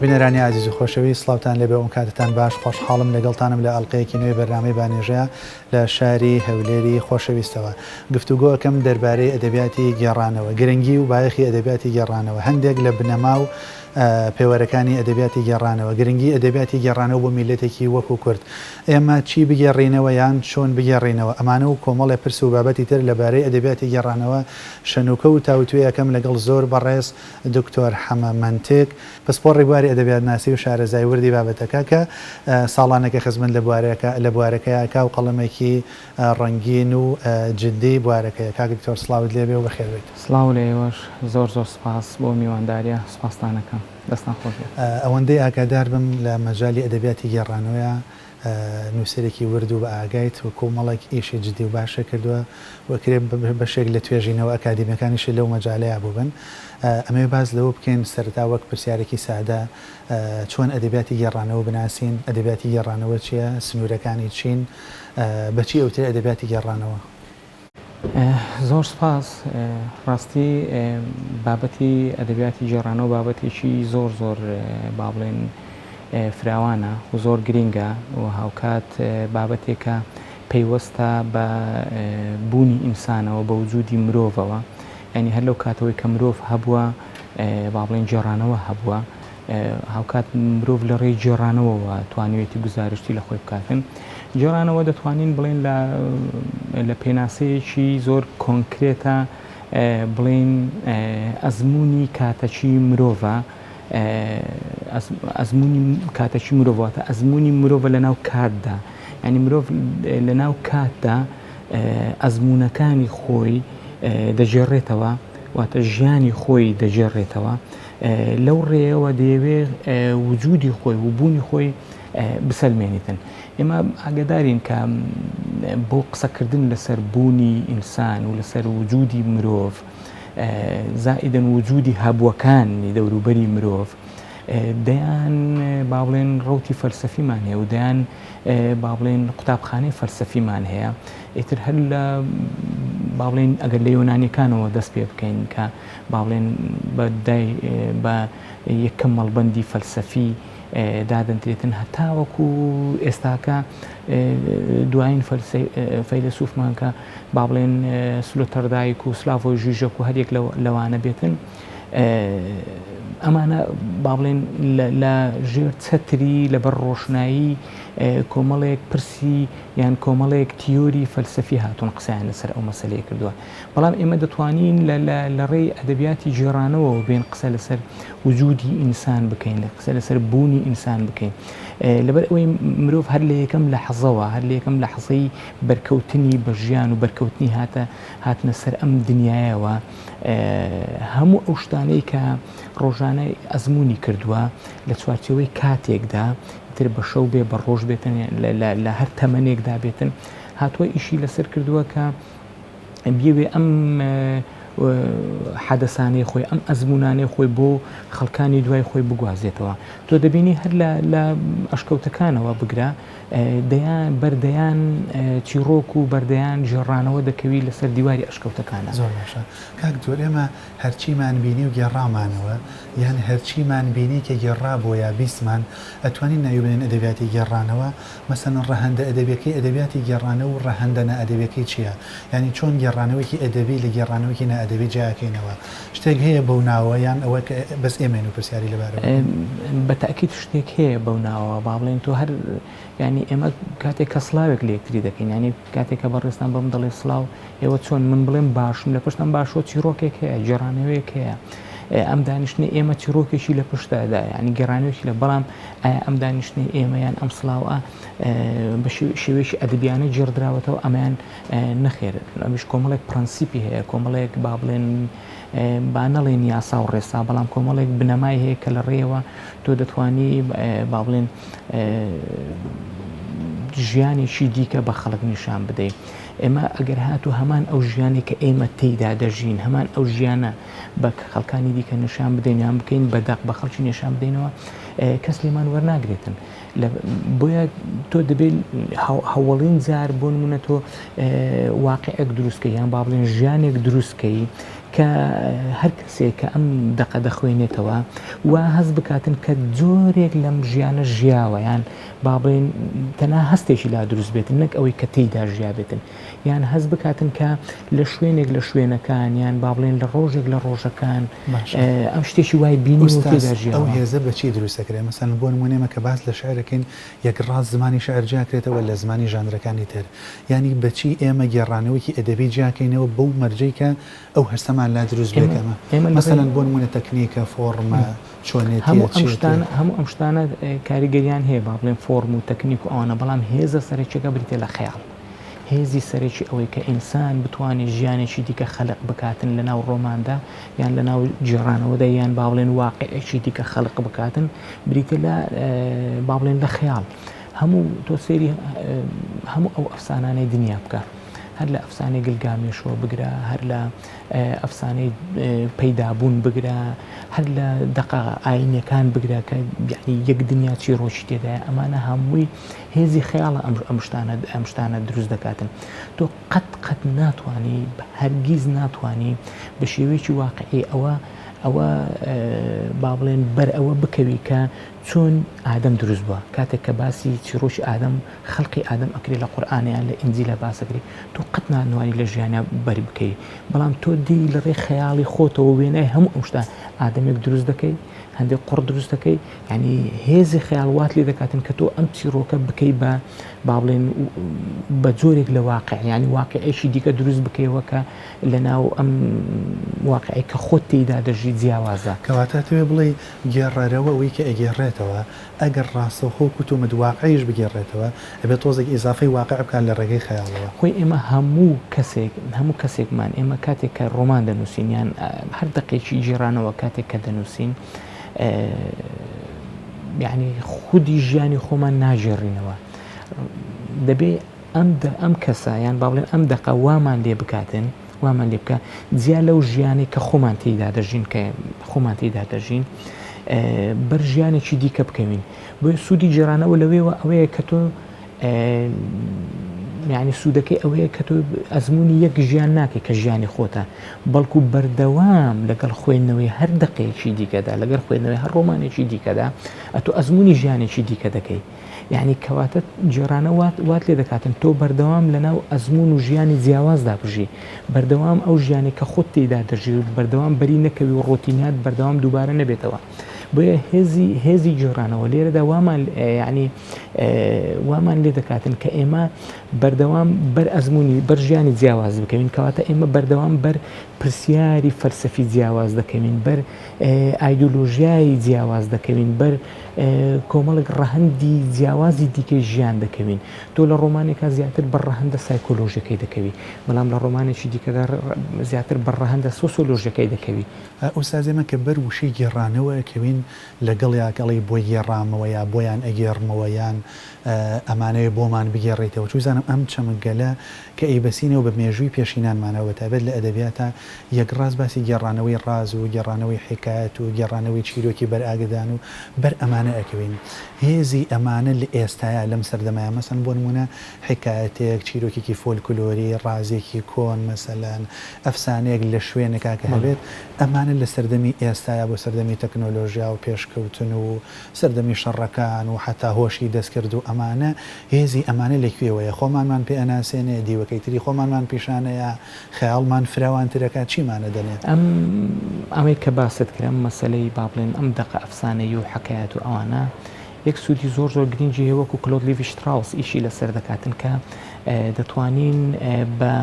بینەرانی ئازیز و خۆشەویست سڵاوتان لێبێ ئەم کاتتان باش خۆشحاڵم لەگەڵتانم لە ئەڵلقەیەکی نوێی بەرنامەی بانێژەیە لە شاری هەولێری خۆشەویستەوە گفتوگۆ ئەکەم دەربارەی ئەدەبیاتی گێڕانەوە گرنگی و بایەخی ئەدەبیاتی گێڕانەوە هەندێک لە بنەما و پێوەرەکانی ئەدەبیاتی گێڕانەوە، گرنگی ئەدەبیاتی گێڕانەوە بۆ میللەتێکی وەکو کورد، ئێمە چی بگێڕینەوە یان چۆن بگێڕینەوە، ئەمانە و کۆمەڵێ پرس و بابەتی تر لە بارەی ئەدەبیاتی گێڕانەوە شەنوکە و تاوتوێ ئەکەم لەگەڵ زۆر بەڕێز دکتۆر حەمە مەنتک، پسپۆڕی بواری ئەدەبیاتناسی و شارەزای وردی بابەتەکە کە ساڵانێکە خزمەت لە بوارەکە لە بوارەکەیا ئەکا و قەڵەمێکی ڕەنگین و جدی بوارەکەیە. کاک دکتۆر سڵاوت لێ بێ و بەخێر بێیت. سڵاو لە ئێوەش، زۆر زۆر سپاس بۆ میوانداریە، سپاستان ئەکەم. دەستان خۆش بێت. ئەوەندەی ئاگادار بم لە مەجالی ئەدەبیاتی گێڕانەوەیا نووسەرێکی ورد و بە ئاگایت و کۆمەڵێک ئیشی جدی و باشت کردووە و ئەکرێ بەشێک لە توێژینەوە ئەکادیمیەکانیشت لەو مەجالەیا بووبن. ئەمەوێ باس لەوە بکەین سەرەتا وەک پرسیارێکی سادە چۆن ئەدەبیاتی گێڕانەوە بناسین؟ ئەدەبیاتی گێڕانەوە چییە؟ سنوورەکانی چین؟ بە چی ئەوترێ ئەدەبیاتی گێڕانەوە؟ زۆر سپاس. ڕاستی بابەتی ئەدەبیاتی گێڕانەوە بابەتێکی زۆر زۆر با بڵێن فراوانە و زۆر گرینگە و هاوکات بابەتێکە پەیوەستە بە بوونی ئینسانەوە بە وجودی مرۆڤەوە یعنی هەر لەو کاتەوەی کە مرۆڤ هەبووە با بڵێن گێڕانەوە هەبووە هاوکات مرۆڤ لە ڕێی گێڕانەوەوە توانیوێتی گوزارشتی لە خۆی بکاتن. گێڕانەوە دەتوانین بڵێین لە لە پێناسەیەکی زۆر کۆنکرێتە بڵێین ئەزموونی کاتەکی مرۆڤە ئەزموونی کاتەکی مرۆڤ واتە ئەزموونی مرۆڤە لە ناو کاتدا یعنی مرۆڤ لە ناو کاتدا ئەزموونەکانی خۆی دەگێڕێتەوە واتە ژیانی خۆی دەگێڕێتەوە لەو ڕێیەوە دەیەوێ وجودی خۆی و بوونی خۆی بسەلمێنیتن. ئێمە ئاگادارین کە بۆ قسەکردن لەسەر بوونی ئینسان و لەسەر وجودی مرۆڤ زائیدەن وجودی هەبووەکانی دەوروبەری مرۆڤ دەیان با بڵێن ڕوتی فەلسەفیمان هەیە و دەیان با بڵێن قوتابخانەی فەلسەفیمان هەیە ئیتر هەر لە با بڵێن ئەگەر لە یۆنانیەکانەوە دەست پێ بکەین کە با بڵێن بە دای بە یەکەم مەڵبەندی فەلسەفی دادەندرێتن هەتاوەکو ئێستاکە دوایین فەیلەسوفمان کە با بڵێن سلۆتەردایک و سلاڤۆی ژیژەک و هەریەک لەوانە بێتن ئەمانە با بڵێن لە ژێر چەتری لەبەر ڕۆشنایی کۆمەڵێک پرسی یان کۆمەڵێک تیۆری فەلسەفی هاتوون قسەیان لەسەر ئەو مەسەلەیە کردووە بەڵام ئێمە دەتوانین لە ڕێی ئەدەبیاتی گێڕانەوەوە بێن قسە لەسەر وجودی ئینسان بکەین لە قسە لەسەر بوونی ئینسان بکەین لەبەر ئەوەی مرۆڤ هەر لە یەکەم لە حەزەوە هەر لە یەکەم لە حەزەی بەرکەوتنی بە ژیان و بەرکەوتنی هاتە هاتنە سەر ئەم دنیایەوە هەموو ئەو شتانەی کە ڕۆژانە ئەزمموی کردووە لە چوارچێوەی کاتێکدا تر بە شەو بێ بە ڕۆژ بێتن لە هەر تەمەنێکدا بێتن هاتووە ئیشی لەسەر کردووە کە بیەوێ ئەم حەدەسانەی خۆی ئەم ئەزمونانەی خۆی بۆ خەڵکانی دوای خۆی بگوازێتەوە تۆ دەبینی هەر لە ئەشکەوتەکانەوە بگرە دەیان بەردەیان چیڕۆک و بەردەیان ژێڕانەوە دەکەوی لەسەر دیواری ئەشکەوتەکانە. زۆر باشە کاک دکتۆر ئێمە هەرچیمان بینی و گێڕامانەوە یان هەرچیمان بینی کە گێڕابووە یا بیستمان ئەتوانین ناوی بنێین ئەدەبیاتی گێڕانەوە مەسەلەن ڕەهەندە ئەدەبیەکەی ئەدەبیاتی گێڕانەوە و ڕەهەندە نائەدەبیەکەی چیە؟ یانی چۆن گێڕانەوەیەکی ئەدەبی لە گێڕانەوەیەکی نائەدەبی جیا ئەکەینەوە؟ شتێک هەیە بەو ناوە یان ئەوە کە بەس ئێمەین و پرسیاری لەبارەوە ئەکەین؟ بە تەئکید شتێک هەیە بەو ناوە با بڵێین تۆ هەر یانی ئێمە کاتێک کە سڵاوێک لە یەکتری دەکەین یانی کاتێک کە بەڕێزتان بەم دەڵێ سڵاو ئێوە چۆن من بڵێم باشم لە پشت ئەم باشەوە چیڕۆکێک هەیە گێڕانەوەیەک هەیە ئەم دانیشتنەی ئێمە چیڕۆکێکی لە پشتدا یانی گێڕانەوەیەکی لە بەڵام ئایا ئەم دانیشتنەی ئێمە یان ئەم سڵاوە بە شێوەیەکی ئەدەبیانە گێڕدراوەتەوە ئەمەیان نەخێر ئەمیش کۆمەڵێک پرەنسیپی هەیە کۆمەڵێک با بڵێن با نەڵێن یاسا و ڕێسا بەڵام کۆمەڵێک بنەمای هەیە کە لە ڕێیەوە تۆ دەتوانی با بڵێن ژیانێکی دیکە بە خەڵک نیشان بدەیت ئێمە ئەگەر هاتوو هەمان ئەو ژیانێک کە ئێمە تێیدا دەژین هەمان ئەو ژیانە بە خەڵکانی دیکە نیشان بدەین یان بکەین بە دەق بە خەڵکی نیشان بدەینەوە کەس لێمان وەرناگرێتن بۆیە تۆ دەبێت هەوڵین جار بۆ نمونە تۆ واقعێک دروستکەی یان با بڵێن ژیانێک دروستکەی کە هەر کەسێک کە ئەم دەقە دەخوێنێتەوە وا هەست بکاتن کە جۆرێک لەم ژیانە ژیاوە یان با بڵێن تەنها هەستێکی لا دروست بێتن نەک ئەوەی کە تێیدا ژیابێتن یان هەست بکاتن کە لە شوێنێک لە شوێنەکان یان با بڵێن لە ڕۆژێک لە ڕۆژەکان ئەم شتێکی وای بینی و تێدا ژیاوە. ئەو هێزە بە چی دروست دەکرێت؟ مەسەلەن بۆ نموونە ئێمە کە باس لە شیعر دەکەین یەک ڕاست زمانی شیعر جیا کرێتەوە لە زمانی ژانرەکانی تر. یانی بە چی ئێمە گێڕانەوەیەکی ئەدەبی جیا کەینەوە بەو مەرجەی کە ئەو هەستەمان لا دروست بێ کە ئەمە مەسەلەن بۆ نموونە تەکنیکە، فۆڕمە، چۆنێتیە، چیەتیە. هەموو ئەم شتانە کاریگەریان هەیە با بڵێین فۆڕم و تەکنیک و ئەوانە، بەڵام هێزە سەرەکیەکە بریتیە لە خەیاڵ. هێزی سەرەکی ئەوەی کە ئینسان بتوانێت ژیانێکی دیکە خەلق بکاتن لە ناو ڕۆماندا یان لە ناو گێڕانەوەدا یان با بڵێن واقعێکی دیکە خەلق بکاتن بریتە لە با بڵێن لە خەیاڵ. هەموو تۆ سەیری هەموو ئەو ئەفسانانەی دنیا بکە هەر لە ئەفسانەی گلگامێشەوە بگرە هەر لە ئەفسانەی پەیدابوون بگرە هەر لە دەقە ئاینەکان بگرە کە یعنی یەک دنیا چیرۆکی تێدایە ئەمانە هەمووی هێزی خەیاڵە ئەم ئەم شتانە ئەم شتانە دروست دەکاتن تۆ قەت قەت ناتوانی هەرگیز ناتوانی بە شێوەیەکی واقعی ئەوە ئەوە با بڵێن بەر ئەوە بکەوی کە چۆن ئادەم دروست بووە؟ کاتێک کە باسی چیڕۆکی ئادەم، خەلقی ئادەم ئەکرێ لە قورئانا یان لە ئینجیلا باس ئەکرێ، تۆ قەت ناتوانی لە ژیانا بەری بکەوی، بەڵام تۆ دێی لە ڕێی خەیاڵی خۆتەوە وێنای هەموو ئەم شتە ئادەمێک دروست دەکەی، هەندێک قوڕ دروست دەکەی، یانی هێزی خەیاڵ وات لێ دەکاتن کە تۆ ئەم چیڕۆکە بکەی بە با بڵێن بە جۆرێک لە واقع، یانی واقعێکی دیکە دروست بکەیەوە کە لە ناو ئەم واقعەی کە خۆت تێیدا دەژی جیاوازە. کەواتە ئەتەوێ بڵێی گێڕەرەوە ئەوەی کە ئەگێڕێتەوە، ئەگەر ڕاستەوخۆ و کوتومت واقعیش بگێڕێتەوە، ئەبێ تۆزێک ئیزافەی واقع بکات لە ڕێگەی خەیاڵەوە. خۆی ئێمە هەموو کەسێک، هەموو کەسێکمان، ئێمە کاتێک کە ڕۆمان دەنووسین یان هەر دەقێکی گێڕانەوە کاتێک کە دەنووسین، یانی خودی ژیانی خۆمان ناگێڕینەوە. دەبێ ئەم ئەم کەسە یان با بڵێن ئەم دەقە وامان لێ بکاتن، وامان لێ بکا جیا لەو ژیانەی کە خۆمان تێیدا دەژین کە خۆمان تێیدا دەژین بەر ژیانێکی دیکە بکەوین بۆیە سوودی گێڕانەوە لەوێوە ئەوەیە کە تۆ یعنی سوودەکەی ئەوەیە کە تۆ ئەزمموی یەک ژیان ناکەی کە ژیانی خۆتە بەڵکو بەردەوام لەگەڵ خوێندنەوەی هەر دقەیەکی دیکەدا لەگەڵ خوێندنەوەی هەر ڕۆمانێکی دیکەدا ئەتۆ ئەزمموی ژیانێکی دیکە دەکەی یانی کەواتە گێڕانە وات وات لێ دەکاتن تۆ بەردەوام لەناو ئەزموون و ژیانی جیاوازدا بژی، بەردەوام ئەو ژیانەی کە خۆت تێیدا دەژی و بەردەوام بەری نەکەوی و ڕۆتینات بەردەوام دووبارە نەبێتەوە. بۆیە هێزی هێزی گێڕانەوە لێرەدا وامان یانی وامان لێ دەکاتن کە ئێمە بەردەوام بەر ئەزموونی بەر ژیانی جیاواز بکەوین کەواتە ئێمە بەردەوام بەر پرسیاری فەلسەفی جیاواز دەکەوین بەر ئایدۆلۆژیای جیاواز دەکەوین بەر کۆمەڵێک ڕەهەندی جیاوازی دیکەی ژیان دەکەوین. تۆ لە ڕۆمانێکا زیاتر بەر ڕەهەندە سایکۆلۆژیەکەی دەکەوی، بەڵام لە ڕۆمانێکی دیکەدا زیاتر بەر ڕەهەندە سۆسۆلۆژیەکەی دەکەوی. ئوستاز ئێمە کە بەر وشەی گێڕانەوە ئەکەوین لەگەڵیا کە ئەڵێی بۆی گێڕامەوە یا بۆیان ئەگێڕمەوە یان ئەمانەوێ بۆمان بگێڕیتەوە چوزانم ئەم چەمکگەلە کە ئەیبەسینەوە بە مێژووی پێشینانمانەوە بەتایبەت لە ئەدەبیاتا یەکڕاست باسی گێڕانەوەی ڕاز و گێڕانەوەی حیکایەت و گێڕانەوەی چیرۆکی بەر ئاگردان و بەر ئەمانە ئەکەوین. هێزی ئەمانە لە ئێستایا لەم سەردەمەیا مەسەلەن بۆ نموونە حیکایەتێک، چیرۆکێکی فۆلکلۆری، ڕازێکی کۆن مەسەلەن ئەفسانەیەک لە شوێنێکا کە هەبێت ئەمانە لە سەردەمی ئێستایا بۆ سەردەمی تەکنۆلۆژیا و پێشکەوتن و سەردەمی شەڕەکان و حەتا هۆشی دەستکرد و ئەمانە هێزی ئەمانە لە کوێوەیە؟ خۆمانمان پێ ئەناسێنێ؟ دیوەکەی تری خۆمانمان پیشانەیا؟ خەیاڵمان فراوانتر ئەکات چیمان ئەدەنێ؟ ئەم ئەمەی کە باست کرد ئەم مەسەلەی با بڵێن ئەم دەقە ئەفسانەیی و حەکایەت و ئەوانە یەک سوودی زۆر زۆر گرینگی هەیە وەکوو کلۆد لیڤی شتراوس ئیشی لەسەر دەکاتن کە دەتوانین بە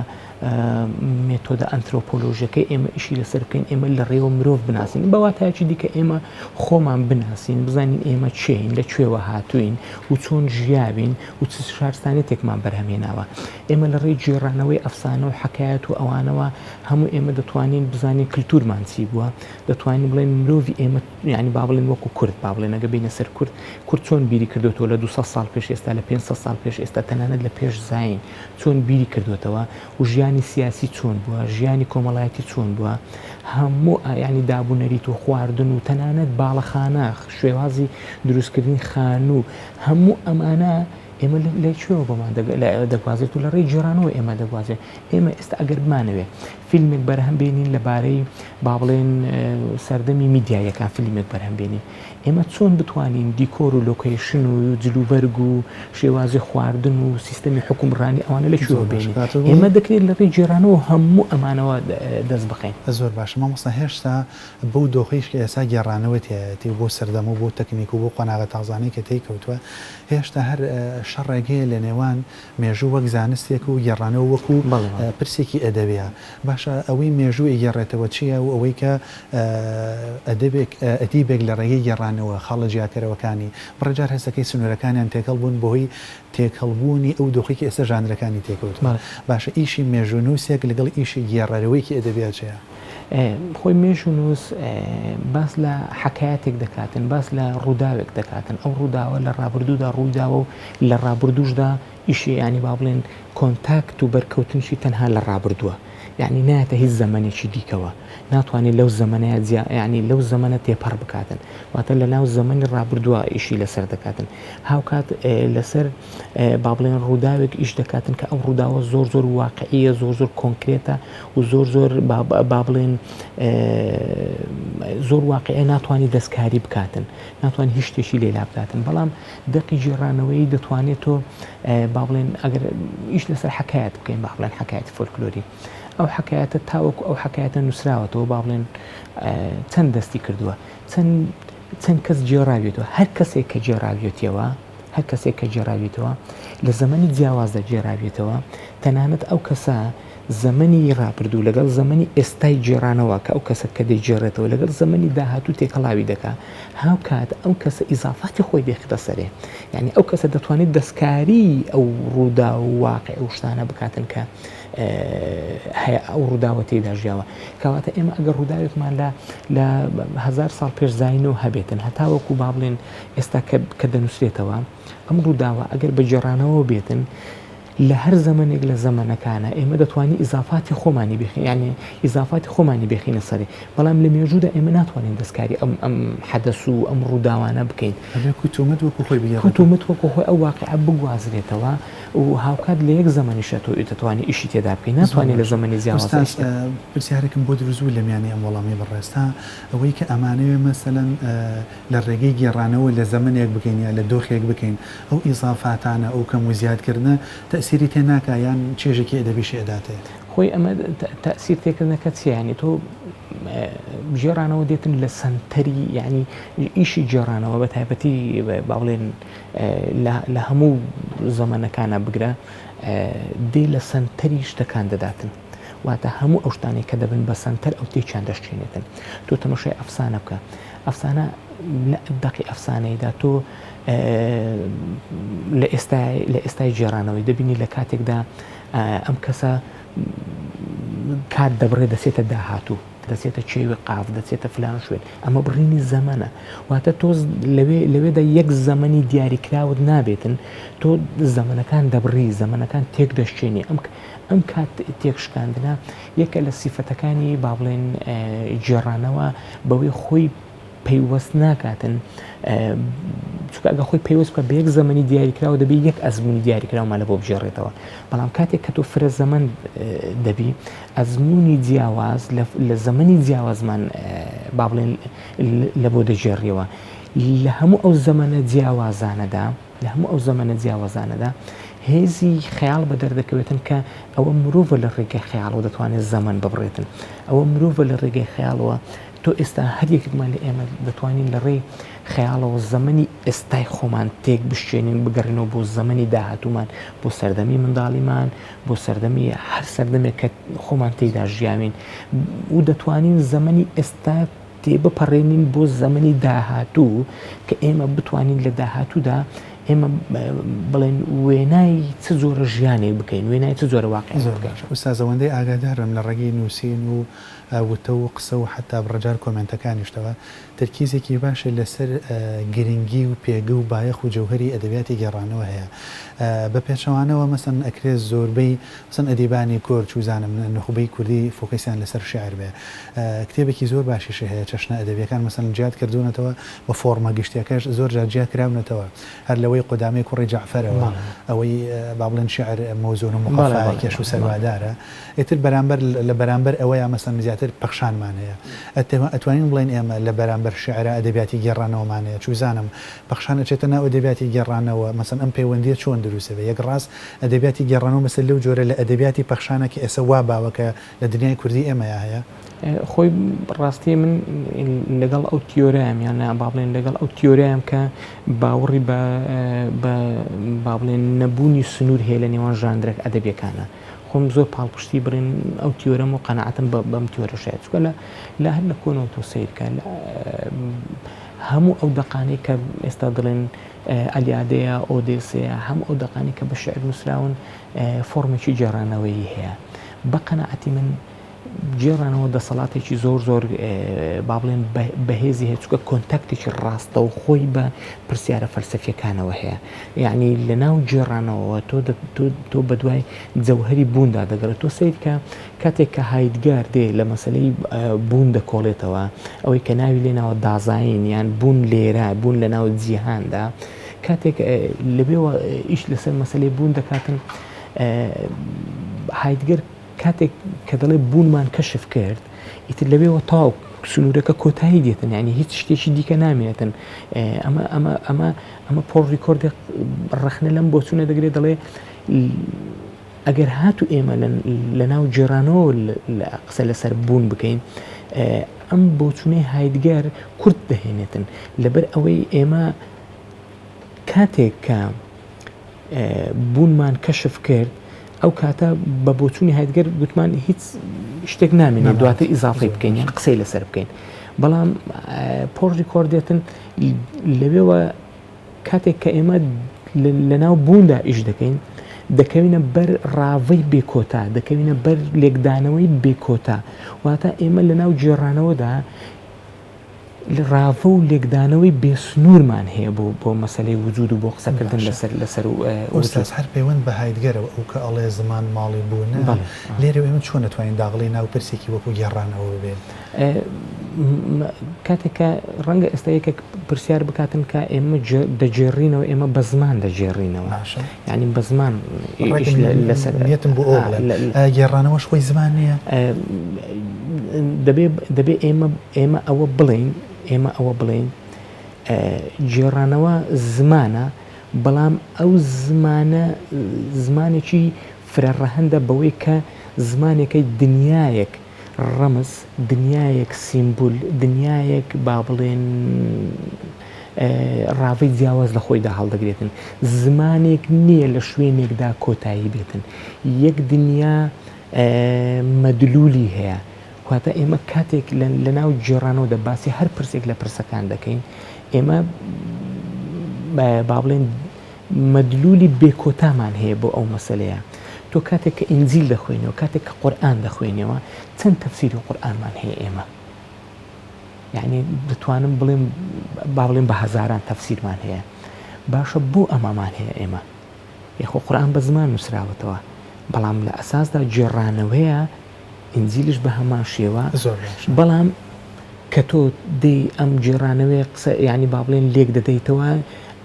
مێتۆدە ئەنترۆپۆلۆژیەکەی ئێمە ئیشی لەسەر بکەین ئێمە لە ڕێوە مرۆڤ بناسین بە واتایەکی دیکە ئێمە خۆمان بناسین بزانین ئێمە کێین لە کوێوە هاتووین و چۆن ژیاوین و چ شارستانیەتێکمان بەرهەمهێناوە ئێمە لە ڕێی گێڕانەوەی ئەفسانە و حەکایەت و ئەوانەوە هەموو ئێمە دەتوانین بزانین کلتورمان چی بووە، دەتوانین بڵێین مرۆڤی ئێمە یانی با بڵێین وەکو کورد با بڵێین ئەگەر بێینە سەر کورد، کورد چۆن بیری کردۆتەوە لە 200 ساڵ پێش ئێستا لە 500 ساڵ پێش ئێستا تەنانەت لە پێش زایین چۆن بیری کردۆتەوە و ژیانی سیاسی چۆن بووە، ژیانی کۆمەڵایەتی چۆن بووە، هەموو یانی داب و نەریت و خواردن و تەنانەت باڵەخانە، شێوازی دروستکردنی خانوو هەموو ئەمانە ئێمە لە کوێوە بۆمان دەگوازێت و لە ڕێی گێڕانەوە ئێمە دەگوازێت. ئێمە ئێستا ئەگەر بمانەوێت فیلمێک بەرهەم بێنین لەبارەی با بڵێن سەردەمی میدیاییەکان فیلمێک بەرهەم بێنین ئێمە چۆن بتوانین دیکۆر و لۆکەیشن و جلوبەرگ و شێوازی خواردن و سیستەمی حوکمڕانی ئەوانە لە کوێوە بێنین؟ ئێمە دەکرێت لە ڕێی گێڕانەوە هەموو ئەمانەوە دەست بخەین. زۆر باشە مامۆستا هێشتا بەو دۆخەیش کە ئێستا گێڕانەوە تیایەتی و بەو سەردەم و بەو تەکنیک و بەو قۆناغە تازانەی کە تێی کەوتووە هێشتا هەر شەڕێک هەیە لە نێوان مێژوو وەک زانستێک و گێڕانەوە وەکو پرسێکی ئەدەبیە. باشە ئەوەی مێژوو ئەیگێڕێتەوە چییە و ئەوەی کە ئەدەبێک ئەدیبێک لە ڕێگەی گێڕانەوە خاڵە جیاکەرەوەکانی بڕێ جار هەستەکەی سنوورەکانیان تێکەڵ بوون بەهۆی تێکەڵ بوونی ئەو دۆخەی کە ئێستا ژانرەکانی تێکەوتووە. باشە ئیشی مێژوونووسێک لەگەڵ ئیشی گێڕەرەوەیەکی ئەدەبیا چییە؟ خۆی مێژوونووس باس لە حەکایەتێک دەکاتن، باس لە ڕووداوێک دەکاتن، ئەو ڕووداوە لە ڕابردوودا ڕوویداوە و لە ڕابردووشدا ئیشی یانی با بڵێن کۆنتاکت و بەرکەوتنشی تەنها لە ڕابردووە یانی نایەتە هیچ زەمەنێکی دیکەوە ناتوانێت لەو زەمەنەیە جیا یانی لەو زەمەنە تێپەڕ بکاتن واتە لە ناو زەمەنی ڕابردووە ئیشی لەسەر دەکاتن هاوکات لەسەر با بڵێن ڕووداوێک ئیش دەکاتن کە ئەو ڕووداوە زۆر زۆر واقعیە زۆر زۆر کۆنکرێتە و زۆر زۆر با بڵێن زۆر واقعە ناتوانانی دەستکاری بکاتن ناتوانانی هیچ شتێکی لێ لابداتن بەڵام دەقی گێڕانەوەیی دەتوانێت تۆ با بڵێن ئەگەر ئیش لەسەر حەکایەت بکەین با بڵێن حەکایەتی فۆلکلۆری ئەو حەکایەتە تاوەکو ئەو حەکایەتە نووسراوەتەوە با بڵێن چەند دەستی کردووە چەند چەند کەس گێڕاوێتەوە هەر کەسێک کە گێڕاوێتەوە هەر کەسێک کە گێڕاوێتەوە لە زەمەنی جیاوازدا گێڕاوێتەوە تەنانەت ئەو کەسە زەمەنی ڕابردوو لەگەڵ زەمەنی ئێستای گێڕانەوە کە ئەو کەسە کە دەیگێڕێتەوە لەگەڵ زەمەنی داهاتوو تێکەڵاوی دەکا هاوکات ئەو کەسە ئیزافاتی خۆی دەیخدە سەرێ یعنی ئەو کەسە دەتوانێت دەستکاری ئەو ڕووداو و واقع و شتانە بکاتن کە هەیە ئەو ڕووداوە تێیدا ژیاوە کەواتە ئێمە ئەگەر ڕووداوێکمان لە لە هەزار ساڵ پێش زاینەوە هەبێتن هەتاوەکو با بڵێن ئێستا کە دەنووسرێتەوە ئەم ڕووداوە ئەگەر بە گێڕانەوە بێتن لە هەر زەمەنێک لە زەمەنەکانا ئێمە دەتوانین ئیزافاتی خۆمانی بخین یانی ئیزافاتی خۆمانی بخینە سەری بەڵام لە مێژوودا ئێمە ناتوانین دەستکاری ئەم ئەم حەدەس و ئەم ڕووداوانە بکەین. ئەبێ کوتومت وەکو خۆی بگێڕێتەوە. کوتومت وەکو خۆی ئەو واقیعە بگوازرێتەوە و هاوکات لە یەک زەمەنیشا تۆ دەتوانی ئیشی تێدا بکەی زۆر ناتوانی لە باشە زەمەنی جیاوازا ئوستاز ئیش تێ پرسیارێکم بۆ دروست بوو لە میانی ئەم وەڵامەی بەڕێزتا ئەوەی کە ئەمانەوێ مەسەلەن لە ڕێگەی گێڕانەوە لە زەمەنێک بکەین یا لە دۆخێک بکەین، ئەو ئیزافاتانە، ئەو کەم و زیادکردنە تەئسیری تێ ناکا یان چێژێکی ئەدەبیشی ئەداتێ؟ خۆی ئەمە تەئسیر تێکردنەکە چیە یانی تۆ گێڕانەوە دێتن لە سەنتەری یانی ئیشی گێڕانەوە بە تایبەتی با بڵێن لە هەموو زەمەنەکانە بگرە دێ لە سەنتەری شتەکان دەداتن. واتە هەموو ئەو شتانەی کە دەبن بە سەنتەر ئەو تێکیان دەشکێنێتن تۆ تەمەشای ئەفسانە بکە ئەفسانە لە دەقی ئەفسانەیدا تۆ لە ئێستای لە ئێستای گێڕانەوەی دەبینی لە کاتێکدا ئەم کەسە کات دەبڕێ دەچێتە داهاتوو دەچێتە کێوی قاف دەچێتە فلان شوێن ئەمە بڕینی زەمەنە واتە تۆ لەوێ لەوێدا یەک زەمەنی دیاریکراوت نابێتن تۆ زەمەنەکان دەبڕی زەمەنەکان تێک دەشکێنی ئەم ئەم کات تێکشکاندنە یەکە لە سیفەتەکانی با بڵێن گێڕانەوە بەوەی خۆی پەیوەست ناکاتن چونکە ئەگە خۆی پەیوەست بکە بە یەک زەمەنی دیاریکراوە دەبێت یەک ئەزمموی دیاریکراومان لە بۆ بگێڕێتەوە بەڵام کاتێک کە تۆ فرە زەمەن دەبی ئەزمموی جیاواز لە زەمەنی جیاوازمان با بڵێن لە بۆ دەگێڕیەوە لە هەموو ئەو زەمەنە جیاوازانەدا لە هەموو ئەو زەمەنە جیاوازانەدا هێزی خەیاڵ بەدەر دەکەوێتن کە ئەوە مرۆڤە لە ڕێگەی خەیاڵەوە دەتوانێت زەمەن ببڕێتن ئەوە مرۆڤە لە ڕێگەی خەیاڵەوە تۆ ئێستا هەر یەکێکمان لە ئێمە دەتوانین لە ڕێی خەیاڵەوە زەمەنی ئێستای خۆمان تێک بشکێنین بگەڕێنەوە بۆ زەمەنی داهاتوومان بۆ سەردەمی منداڵیمان بۆ سەردەمی هەر سەردەمێک کە خۆمان تێیدا ژیاوین و دەتوانین زەمەنی ئێستا تێبپەڕێنین بۆ زەمەنی داهاتوو کە ئێمە بتوانین لە داهاتوودا ئێمە بڵێن وێنای چ جۆرە ژیانێک بکەین وێنای چ جۆرە واقعێک زۆر بکەین. باشە ئوستاز ئەوەندەی ئاگادارم لە ڕێگەی نووسین و وتە و قسە و حەتا بڕەجار کۆمێنتەکانیشتەوە تەرکیزێکی باشت لەسەر گرنگی و پێگە و بایەخ و جەوهەری ئەدەبیاتی گێڕانەوە هەیە بە پێچەوانەوە مەسەن ئەکرێ زۆربەی مەسەن ئەدیبانی کورد چوزانم نوخبەی کوردی فۆکەسیان لەسەر شیعر بێ کتێبێکی زۆر باشیشی هەیە چەشنە ئەدەبیەکان مەسەن جیات کردوونەتەوە و فۆڕمە گشتیەکەش زۆر جار جیا کراونەتەوە هەر لەوەی. نەوەی قودامەی کوڕی جەعفەرەوە، ئەوەی با بڵێن شیعر مەوزوون و مقەفایە کێش و سەروادارە، ئیتر بەرامبەر لە بەرامبەر ئەوەیا مەسەلەن زیاتر پەخشانمان هەیە. ئەتوانین بڵێین ئێمە لە بەرامبەر شیعرا ئەدەبیاتی گێڕانەوەمان هەیە، چوزانم پەخشان ئەچێتە ناو ئەدەبیاتی گێڕانەوە، مەسەلەن ئەم پەیوەندییە چۆن دروست ئەبێ؟ یەک ڕاست ئەدەبیاتی گێڕانەوە مەسەلەن لەو جۆرە لە ئەدەبیاتی پەخشانە کە ئێسە وا باوە کە لە دنیای کوردی ئێمەیا هەیە؟ خۆی ڕاستی من لەگەڵ ئەو تیۆرەیەم یان با بڵێن لەگەڵ ئەو تیۆرەیەم کە باوەڕی بە با بڵێن نەبوونی سنوور هەیە لە نێوان ژاندرەک ئەدەبیەکانە خۆم زۆر پاڵپشتی بڵێن ئەو تیۆرەم و قەناعەتم بەم تیۆرەشەیە چونکە لە لە هەر لە کۆنەوە تۆ سەیرکە هەموو ئەو دەقانەی کە ئێستا دەڵێن ئەلیادەیە ئۆدێسەیە هەموو ئەو دەقانی کە بە شعر نووسراون فۆرمێکی گێڕانەوەیی هەیە بە قەناعەتی من گێڕانەوە دەسەڵاتێکی زۆر زۆر با بڵێن بەهێزی هەیە چونکە کۆنتاکتێکی ڕاستەوخۆی بە پرسیارە فەلسەفیەکانەوە هەیە یعنی لە ناو گێڕانەوە تۆ تۆ بە دوای جەوهری بووندا دەگەڕێت تۆ سیر کە کاتێک کە هایدگار دێ لە مەسلەی بوون دەکۆڵێتەوە ئەوەی کە ناوی لێناوە Dasein یان بوون لێرە بوون لە ناو جیهاندا کاتێک لەوێوە ئیش لەسەر مەسلەی بوون دەکاتن هایدگەر کاتێک کە دەڵێ بوونمان کەشف کرد ئیتر لەوێوە تەواو سنوورەکە کۆتایی دێتن یعنی هیچ شتێکی دیکە نامێنێتن ئەمە ئەمە ئەمە ئەمە پۆل ڕیکۆردێک ڕەخنە لەم بۆچوونە دەگرێت دەڵێ ئەگەر هاتو ئێمە لە ناو گێڕانەوە قسە لەسەر بوون بکەین ئەم بۆچوونەی هایدگەر کورت دەهێنێتن لەبەر ئەوەی ئێمە کاتێک کە بوونمان کەشف کرد ئەو کاتە بە بۆچوونی هایدگەر گوتمان هیچ شتێک نامێنێت دواتر ئیزافەی بکەین یان قسەی لەسەر بکەین بەڵام پۆل ڕیکۆر دێتن لەوێوە کاتێک کە ئێمە لەناو بووندا ئیش دەکەین دەکەوینە بەر ڕاڤەی بێکۆتا دەکەوینە بەر لێکدانەوەی بێکۆتا واتە ئێمە لەناو گێڕانەوەدا ڕاڤە و لێکدانەوەی بێ سنوورمان هەیە بۆ بۆ مەسەلەی وجوود و بۆ قسەکردن باشە لەسەر لەسەر ئوستاز وجوود. هەر پەیوەند بە هایدگەرەوە ئەو کە ئەڵێ زمان ماڵی بوونە بەڵێ. لێرەوە ئێمە چۆن ئەتوانین داغڵی ناو پرسێکی وەکوو گێڕانەوە ببین؟ کاتێک کە ڕەنگە ئێستا یەکێک پرسیار بکاتن کە ئێمە دەگێڕینەوە ئێمە بە زمان دەگێڕینەوە باشە. یانی بە زمان ڕێک ئیش لەسەر نیەتم بۆ ئەوە بڵێم ئایا گێڕانەوەش خۆی زمان نییە؟ دەبێ دەبێ ئێمە ئێمە ئەوە بڵێین ئێمە ئەوە بڵێین گێڕانەوە زمانە بەڵام ئەو زمانە زمانێکی فرە ڕەهەندە بەوەی کە زمانێکەی دنیایەک ڕەمز دنیایەک سیمبول دنیایەک با بڵێن ڕاڤەی جیاواز لە خۆیدا هەڵدەگرێتن زمانێک نییە لە شوێنێکدا کۆتایی بێتن یەک دنیا مەدلولی هەیە واتە ئێمە کاتێک لە ناو گێڕانەوەدا باسی هەر پرسێک لە پرسەکان دەکەین ئێمە با بڵێن مەدلولی بێکۆتامان هەیە بۆ ئەو مەسەلەیە تۆ کاتێک کە ئینجیل دەخوێنەوە کاتێک کە قورئان دەخوێنەوە چەند تەفسیری قورئانمان هەیە ئێمە یعنی دەتوانم بڵێم با بڵێم بە هەزاران تەفسیرمان هەیە باشە بۆ ئەمامان هەیە ئێمە یخۆ قورئان بە زمان نووسراوەتەوە بەڵام لە ئەساسدا گێڕانەوەیە ئینجیلیش بە هەمان شێوە زۆر باشە. بەڵام کە تۆ دێی ئەم گێڕانەوەیە قسە یانی با بڵێن لێک دەدەیتەوە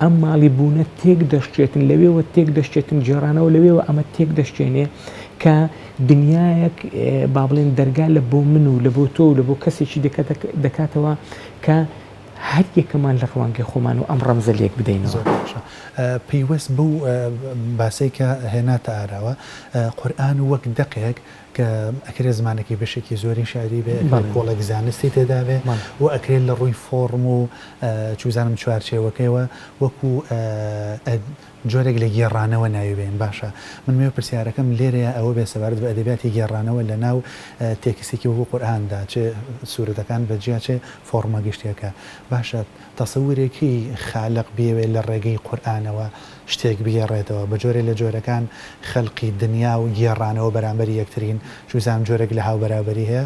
ئەم ماڵی بوونە تێک دەشکێتن لەوێوە تێک دەشکێتن گێڕانەوە لەوێوە ئەمە تێک دەشکێنێ کە دنیایەک با بڵێن دەرگا لە بۆ من و لە بۆ تۆ و لە بۆ کەسێکی دەکاتەوە کە هەر یەکەمان لە ڕوانگەی خۆمان و ئەم ڕەمزە لێک بدەینەوە. زۆر باشە. پەیوەست بەو باسەی کە هێناتە ئاراوە، قورئان وەک دەقێک کە ئەکرێ زمانەکەی بەشێکی زۆری شیعری بێ، ئەکرێ کۆڵێک زانستی تێدا بێ و ئەکرێ لە ڕووی فۆڕم و چوزانم چوارچێوەکەیەوە وەکوو جۆرێک لە گێڕانەوە ناوی بێنین. باشە من مەوێ پرسیارەکەم لێرەیا ئەوە بێ سەبارەت بە ئەدەبیاتی گێڕانەوە لە ناو تێکستێکی وەکوو قورئاندا چ سوورەتەکان بە جیا چ فۆڕمە گشتیەکە. باشە تەسەورێکی خالق بیەوێ لە ڕێگەی قورئانەوە شتێک بگێڕێتەوە بە جۆرێ لە جۆرەکان خەلقی دنیا و گێڕانەوە بەرامبەری یەکترین چوزانم جۆرێک لە هاوبەرابەری هەیە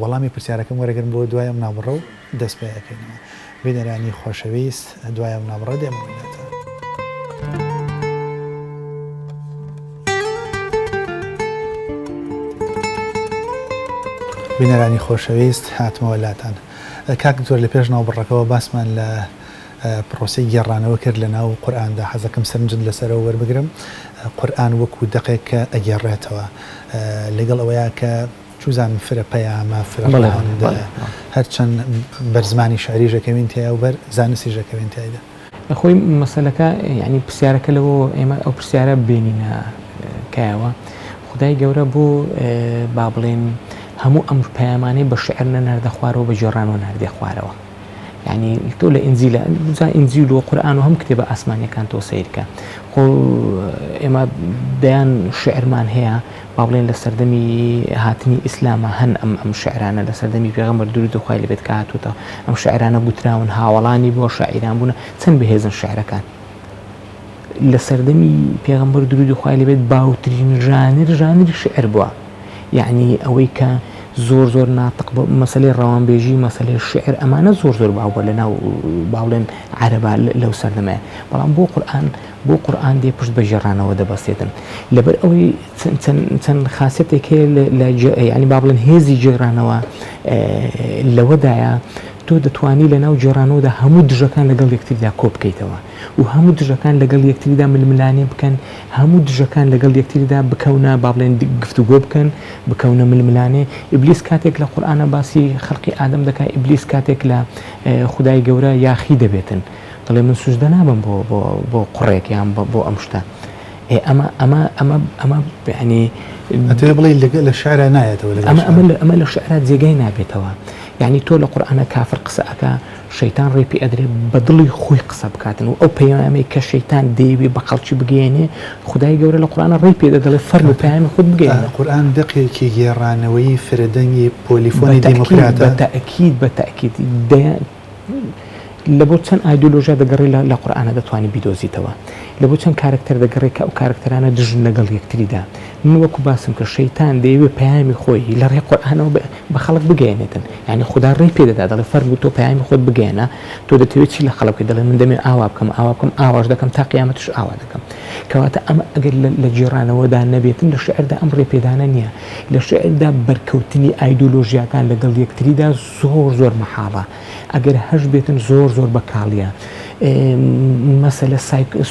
وەڵامی پرسیارەکەم وەرەگرم بۆ دوای ئەم ناوبڕە و دەست پێ ئەکەینەوە. بینەرانی خۆشەویست دوای ئەم ناوبڕە دێمەوە لاتان. بینەرانی خۆشەویست هاتمەوە لاتان. کاک دکتۆر لە پێش ناوبڕەکەوە باسمان لە. پرۆسەی گێڕانەوە کرد لە ناو قورئاندا حەزەکەم سەرنجت لەسەرەوە وەربگرم قورئان وەکو دەقێک کە ئەگێڕێتەوە لەگەڵ ئەوەیا کە چوزانم فرە پەیامە فرە ڕەهەندە هەرچەند بەر زمانی شعریش ئەکەوین تیایا و بەر زانستیش ئەکەوین تیایدا. خۆی مەسەلەکە یانی پرسیارەکە لەوەوە ئێمە ئەو پرسیارە بێنینە کایەوە خودای گەورە بۆ با بڵێن هەموو ئەم پەیامانەی بە شعر نەناردە خوارەوە بە گێڕانەوە ناردیە خوارەوە. یعنی تۆ لە ئینجیلە جا ئینجیل و قورئان و هەم کتێبە ئاسمانیەکان تۆ سەیرکە خۆ ئێمە دەیان شعرمان هەیە با بڵێن لە سەردەمی هاتنی ئیسلامە هەن ئەم ئەم شعرانە لە سەردەمی پێغەمبەر درود خوای لەبێت کە هاتووتە ئەم شعرانە گوتراون هاوەڵانی بۆ شاعیران بوونە چەند بەهێزن شعرەکان لە سەردەمی پێغەمبەر درودی خوای لێبێت باوترین ژانر ژانری شعر بووە یعنی ئەوەی کە زۆر زۆر ناتق بە مەسلەی ڕەوانبێژی مەسلەی شعر ئەمانە زۆر زۆر باو بووە لە ناو باوڵێن عەرەبا لەو سەردەمەیە بەڵام بۆ قورئان بۆ قورئان دێ پشت بە گێڕانەوە دەبەستێتن لەبەر ئەوەی چەند خاصەتێک هەیە لە ینی با بڵێن هێزی گێڕانەوە لەوەدایە تۆ دەتوانی لە ناو گێڕانەوەدا هەموو دژەکان لەگەڵ یەکتریدا کۆ بکەیتەوە و هەموو دژەکان لەگەڵ یەکتریدا ململانێ بکەن، هەموو دژەکان لەگەڵ یەکتریدا بکەونە با بڵێن گفتوگۆ بکەن، بکەونە ململانێ. ئیبلیس کاتێک لە قورئانا باسی خەلقی ئادەم دەکا، ئیبلیس کاتێک لە خودای گەورە یاخی دەبێتن، دەڵێ من سوجدە نابەم بۆ بۆ بۆ قوڕێک یان بۆ ئەم شتە. ئێ ئەمە ئەمە ئەمە ئەمە یعنی ئەتەوێ بڵێی لەگە لە شعرا نایەتەوە لەگەڵ ئەمە ئەمە ئەمە لە شعرا جێگای نابێتەوە. یعنی تۆ لە قورئانا کافر قسە ئەکا، شەیتان ڕێی پێ ئەدرێ بە دڵی خۆی قسە بکاتن و ئەو پەیامەی کە شەیتان دەیەوێ بە خەڵکی بگەیەنێ خودای گەورە لە قورئانا ڕێی پێ دەدەڵێ فەرموو پەیامی خۆت بگەیەنە. قورئان دەقێکی گێڕانەوەیی فرەدەنگی پۆلیفۆنی دیموکراتە. بە تەئکید بە تەئکید دەیان لە بۆ چەند ئایدۆلۆژیا دەگەڕێ لە قورئانا دەتوانی بیدۆزیتەوە لە بۆ چەند کارەکتەر دەگەڕێ کە ئەو کارەکتەرانە دژن لەگەڵ یەکتریدا من وەکو باسم کرد شەیتان دەیەوێ پەیامی خۆی لە ڕێی قورئانەوە بە خەڵک بگەیەنێتن یانی خودا ڕێی پێ دەدا دەڵێ فەرموو تۆ پەیامی خۆت بگەیەنە تۆ دەتەوێت چی لە خەڵک بکەیت دەڵێ من دەمێ ئاوا بکەم ئاوا بکەم ئاواش دەکەم تا قیامەتش ئاوا دەکەم کەواتە ئەمە ئەگەر لە گێڕانەوەدا نەبێتن لە شعردا ئەم ڕێپێدانە نییە لە شعردا بەرکەوتنی ئایدۆلۆژیاکان لەگەڵ یەکتریدا زۆر زۆر مەحاڵە ئەگەر هەش بێتن زۆر زۆر بە کاڵیە مەسەلە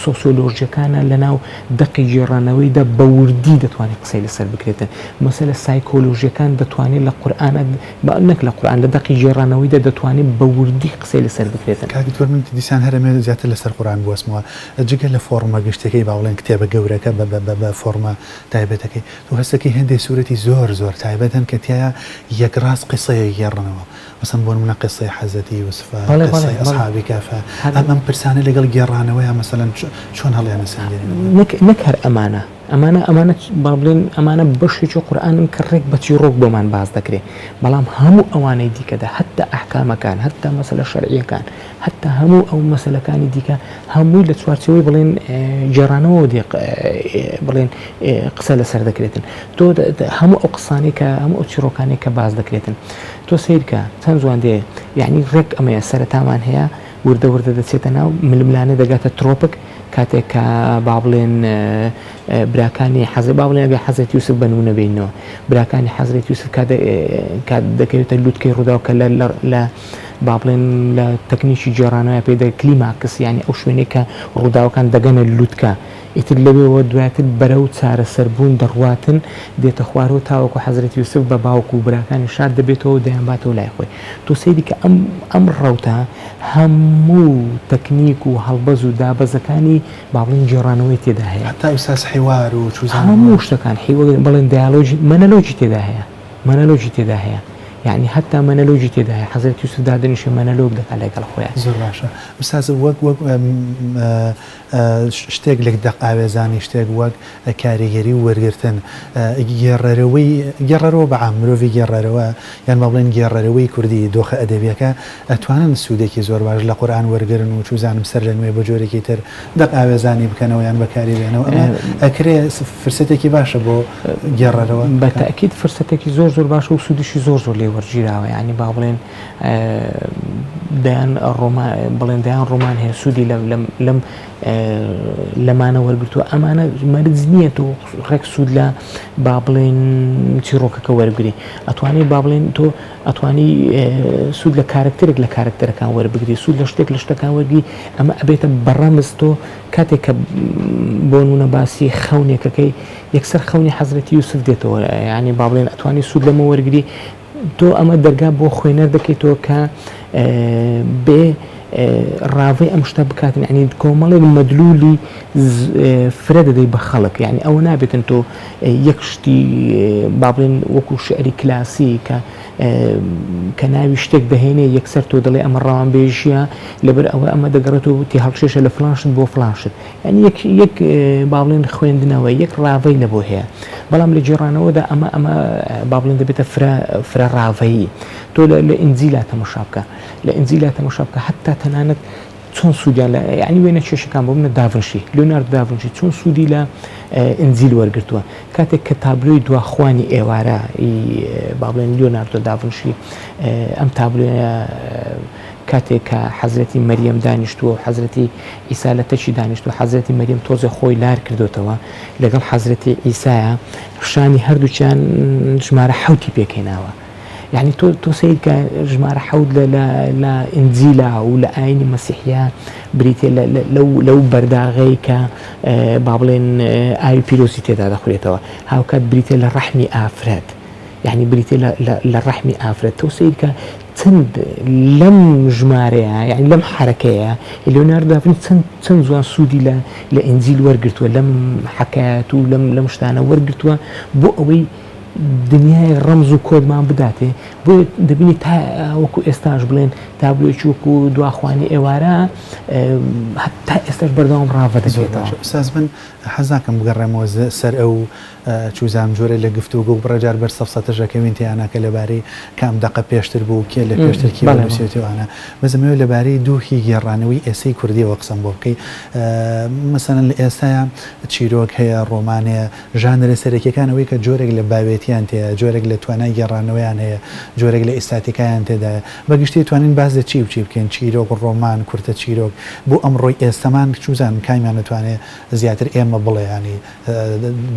سۆسیۆلۆژیەکانە لەناو دەقی گێڕانەوەیدا بە وردی دەتوانێت قسەی لەسەر بکرێتن مەسەلە سایکۆلۆژیەکان دەتوانێت لە قورئانە نەک لە قورئان لە دەقی گێڕانەوەیدا دەتوانێت بە وردی قسەی لەسەر بکرێتن. کاک دکتۆر من دیسان هەر ئەمەوێت زیاتر لەسەر قورئان بوەستمەوە جگە لە فۆڕمە گشتیەکەی با بڵێن کتێبە گەورەکە بە فۆڕمە تایبەتەکەی تۆ هەستەکەی هەندێ سورەتی زۆر زۆر تایبەت هەن کە تیایا یەکڕاست قیسەیەک گێڕنەوە مەسەن بۆ نمونە قیسەی حەزرەتی یوسفە، بەڵێ بەڵێ قیسەی بەڵێ ئەسحابی کەهفە، هەر ئەم ئەم پرسانە لەگەڵ گێڕانەوەیا مەسەلەن چۆن هەڵیانەسەنگێنین؟ نەک نەک هەر ئەمانە ئەمانە ئەمانە با بڵێن ئەمانە بەشێکی قورئانن کە ڕێک بە چیڕۆک بۆمان باس دەکرێ بەڵام هەموو ئەوانەی دیکەدا هەتا ئەحکامەکان هەتا مەسەلە شەرعیەکان هەتا هەموو ئەو مەسەلەکانی دیکە هەمووی لە چوارچێوەی بڵێن گێڕانەوە دێ بڵێن قسە لەسەر دەکرێتن تۆ هەموو ئەو قسانەی کە هەموو ئەو چیڕۆکانەی کە باس دەکرێتن تۆ سەیرکە چەند جوان دێ یعنی ڕێک ئەمەیە سەرەتامان هەیە وردە وردە دەچێتە ناو ململانێ دەگاتە ترۆپک کاتێک کە با بڵێن براکانی حەزرەت با بڵێن ئەگەر حەزرەتی یوسف بە نموونە بێنینەوە براکانی حەزرەتی یوسف کات کات دەکەوێتە لوتکەی ڕووداو کە لە لە با بڵێن لە تەکنیکی گێڕانەوە پێ دە کلیماکس یعنی ئەو شوێنەی کە ڕووداوەکان دەگەنە لوتکە ئیتر لەوێوە دواتر بەرەو چارەسەربوون دەڕواتن، دێتە خوارەوە تاوەکو حەزرەتی یوسف بە باوک و براکانی شاد دەبێتەوە و دەیانباتەوە لای خۆی. تۆ سەیری کە ئەم ئەم ڕەوتە هەموو تەکنیک و هەڵبەز و دابەزەکانی با بڵێین گێڕانەوەی تێدا هەیە. هەتا ئوستاز حیوار و چوزانم هەموو شتەکان حیوار بڵێن دیالۆگی مەنەلۆگی تێدا هەیە. مەنەلۆگی تێدا هەیە. یەعنی هەتا مەنەلۆگی تێدا هەیە. حەزرەتی یوسف دادەنیشێ مەنەلۆگ دەکات لەگەڵ خۆیا. زۆر باشە ئوستاز وەک وەک شتێک لەک دەق ئاوێزانی شتێک وەک کاریگەری و وەرگرتن گێڕەرەوەی گێڕەرەوە بە عام مرۆڤی گێڕەرەوە یان با بڵێین گێڕەرەوەی کوردی دۆخە ئەدەبیەکە ئەتوانن سوودێکی زۆر باش لە قورئان وەرگرن و چوزانم سەر لە نوێ بە جۆرێکی تر دەق ئاوێزانی بکەنەوە یان بەکاری بێنەوە ئەمە ئەکرێ فرسەتێکی باشە بۆ گێڕەرەوە بە تەئکید فرسەتێکی زۆر زۆر باشە و سوودیشی زۆر زۆر لێ. وەرگیراوە یانی با بڵێن دەیان ڕۆمان بڵێن دەیان ڕۆمان هەیە سوودی لەم لەم لەم لەمانە وەرگتووە ئەمانە مەرج نییە تۆ ڕێک سوود لە با بڵێن چیڕۆکەکە وەربگری ئەتوانی با بڵێن تۆ ئەتوانی سوود لە کارکتەرێک لە کارکتەرەکان وەربگری سوود لە شتێک لە شتەکان وەرگری ئەمە ئەبێتە بەڕەمز تۆ کاتێک کە بۆ نمونە باسی خەونێکەکەی یەکسەر خەونی حەزرەتی یوسف دێتەوە یانی با بڵێن ئەتوانی سوود لەمە وەرگری تۆ ئەمە دەرگا بۆ خوێنەر دەکەیتەوە کە بێ ڕاڤەی ئەم شتە بکاتن ینی کۆمەڵێک مەدلولی فرە دەدەی بە خەڵک یعنی ئەوە نابێتن تۆ یەک شتی با بڵێن وەکو شعری کلاسی کە کە ناوی شتێک دەهێنێ یەکسەر تۆ دەڵێ ئەمە ڕەوانبێژیە لەبەر ئەوە ئەمە دەگەڕێتەوە تێهەڵکێشە لە فلان شت بۆ فلان شت یانی یەک یەک با بڵێن خوێندنەوە یەک ڕاڤەی لە بۆ هەیە بەڵام لە گێڕانەوەدا ئەمە ئەمە با بڵێن دەبێتە فرە فرە ڕاڤەیی تۆ لە لە ئینجیلا تەمەشا بکە لە ئینجیلا تەمەشا بکە حتا تەنانەت چۆن سوودیان لە یعنی وێنە کێشەکان بۆ منە داڤنشی لیۆناردۆ داڤنشی چۆن سوودی لە ئینجیل وەرگرتووە کاتێک کە تابلۆی دواخوانی ئێوارە ی با بڵێن لیۆناردۆ داڤنشی ئەم تابلۆیە کاتێک کە حەزرەتی مەریەم دانیشتووە و حەزرەتی عیسا لە تەکی دانیشتووە حەزرەتی مەریەم تۆزێ خۆی لار کردۆتەوە لەگەڵ حەزرەتی عیسایە شانی هەردووکیان ژمارە حەوتی پێکهێناوە یعنی تۆ تۆ سەیر کە ژمارە حەوت لە لە لە ئینجیلا و لە ئاینی مەسیحیا بریتە لە لەو لەو بەرداغەی کە با بڵێن ئاوی پیرۆزی تێدا دەخورێتەوە هاوکات بریتە لە ڕەحمی ئافرەت یعنی بریتە لە لە ڕەحمی ئافرەت تۆ سەیر کە چەند لەم ژمارەیە یعنی لەم حەرەکەیە لیۆناردۆ داڤینچی چەند چەند جوان سوودی لە لە ئینجیل وەرگرتووە لەم حەکایەت و لەم لەم شتانە وەرگرتووە بۆ ئەوەی دنیای ڕەمز و کۆدمان بداتێ بۆیە دەبینی تا وەکو ئێستاش بڵێن تابلۆیەکی وەکو دواخوانی ئێوارە تا ئێستاش بەردەوام ڕاڤە دەکرێتەوە. ئوستاز من حەز ناکەم بگەڕێمەوە سەر ئەو چوزانم جۆرێ لە گفتوگۆ و بڕێ جار بەر سەفسەتەش ئەکەوین تێیانا کە لەبارەی کام دەقە پێشتر بوو و کێ لە پێشتر کێوە نووسیوێتی و ئەوانە بەس ئەمەوێ لەبارەی دووخی گێڕانەوەی ئێسەی کوردییەوە قسەم بۆ بکەی مەسەلەن لە ئێستایا چیرۆک هەیە ڕۆمان هەیە ژانرە سەرەکیەکان ئەوەی کە جۆرێک لە باوێتیان تێیە، جۆرێک لە توانای گێڕانەوەیان هەیە، جۆرێک لە ئیستاتیکایان تێدایە. بە گشتی ئەتوانین باس لە چی و چی بکەین، چیرۆک، ڕۆمان، کورتە چیرۆک، بۆ ئەمڕۆی ئێستەمان چوزانم کامیان ئەتوانێ زیاتر ئێمە بڵێ یانی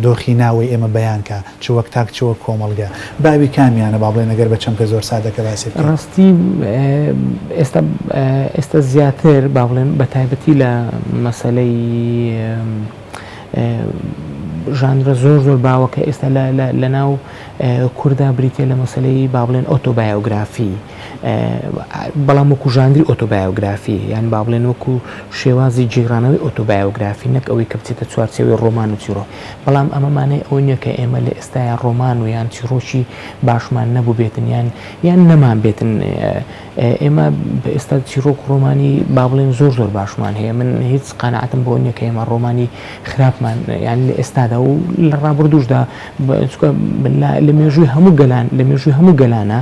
دۆخی ناوەی ئێمە بەیان کا چ وەک تاک چ وەک کۆمەڵگە. باوی کامیانە با بڵێین ئەگەر بە چەمکە زۆر سادەکە باسی بکەین؟ ڕاستی ئێستا ئێستا زیاتر با بڵێن بە تایبەتی لە مەسەلەی ژانرە زۆر زۆر باوە کە ئێستا لە ناو کوردا بریتە لە مەسلەی با بڵێن ئۆتۆبایۆگرافی بەڵام وەکو ژانری ئۆتۆبایۆگرافی یان با بڵێن وەکو شێوازی گێڕانەوەی ئۆتۆبایۆگرافی نەک ئەوەی کە بچێتە چوارچێوەی ڕۆمان و چیرۆک بەڵام ئەمە مانای ئەوە نییە کە ئێمە لە ئێستایا ڕۆمان و یان چیرۆکی باشمان نەبووبێتن یان یان نەمان بێتن ئێمە ئێستا چیڕۆک و ڕۆمانی با بڵێن زۆر زۆر باشمان هەیە من هیچ قەناعەتم بۆ نییە کە ئێمە ڕۆمانی خراپمان یان لە ئێستادا و لە ڕابردووشدا چونکە لە مێژووی هەموو گەلان لە مێژووی هەموو گەلانە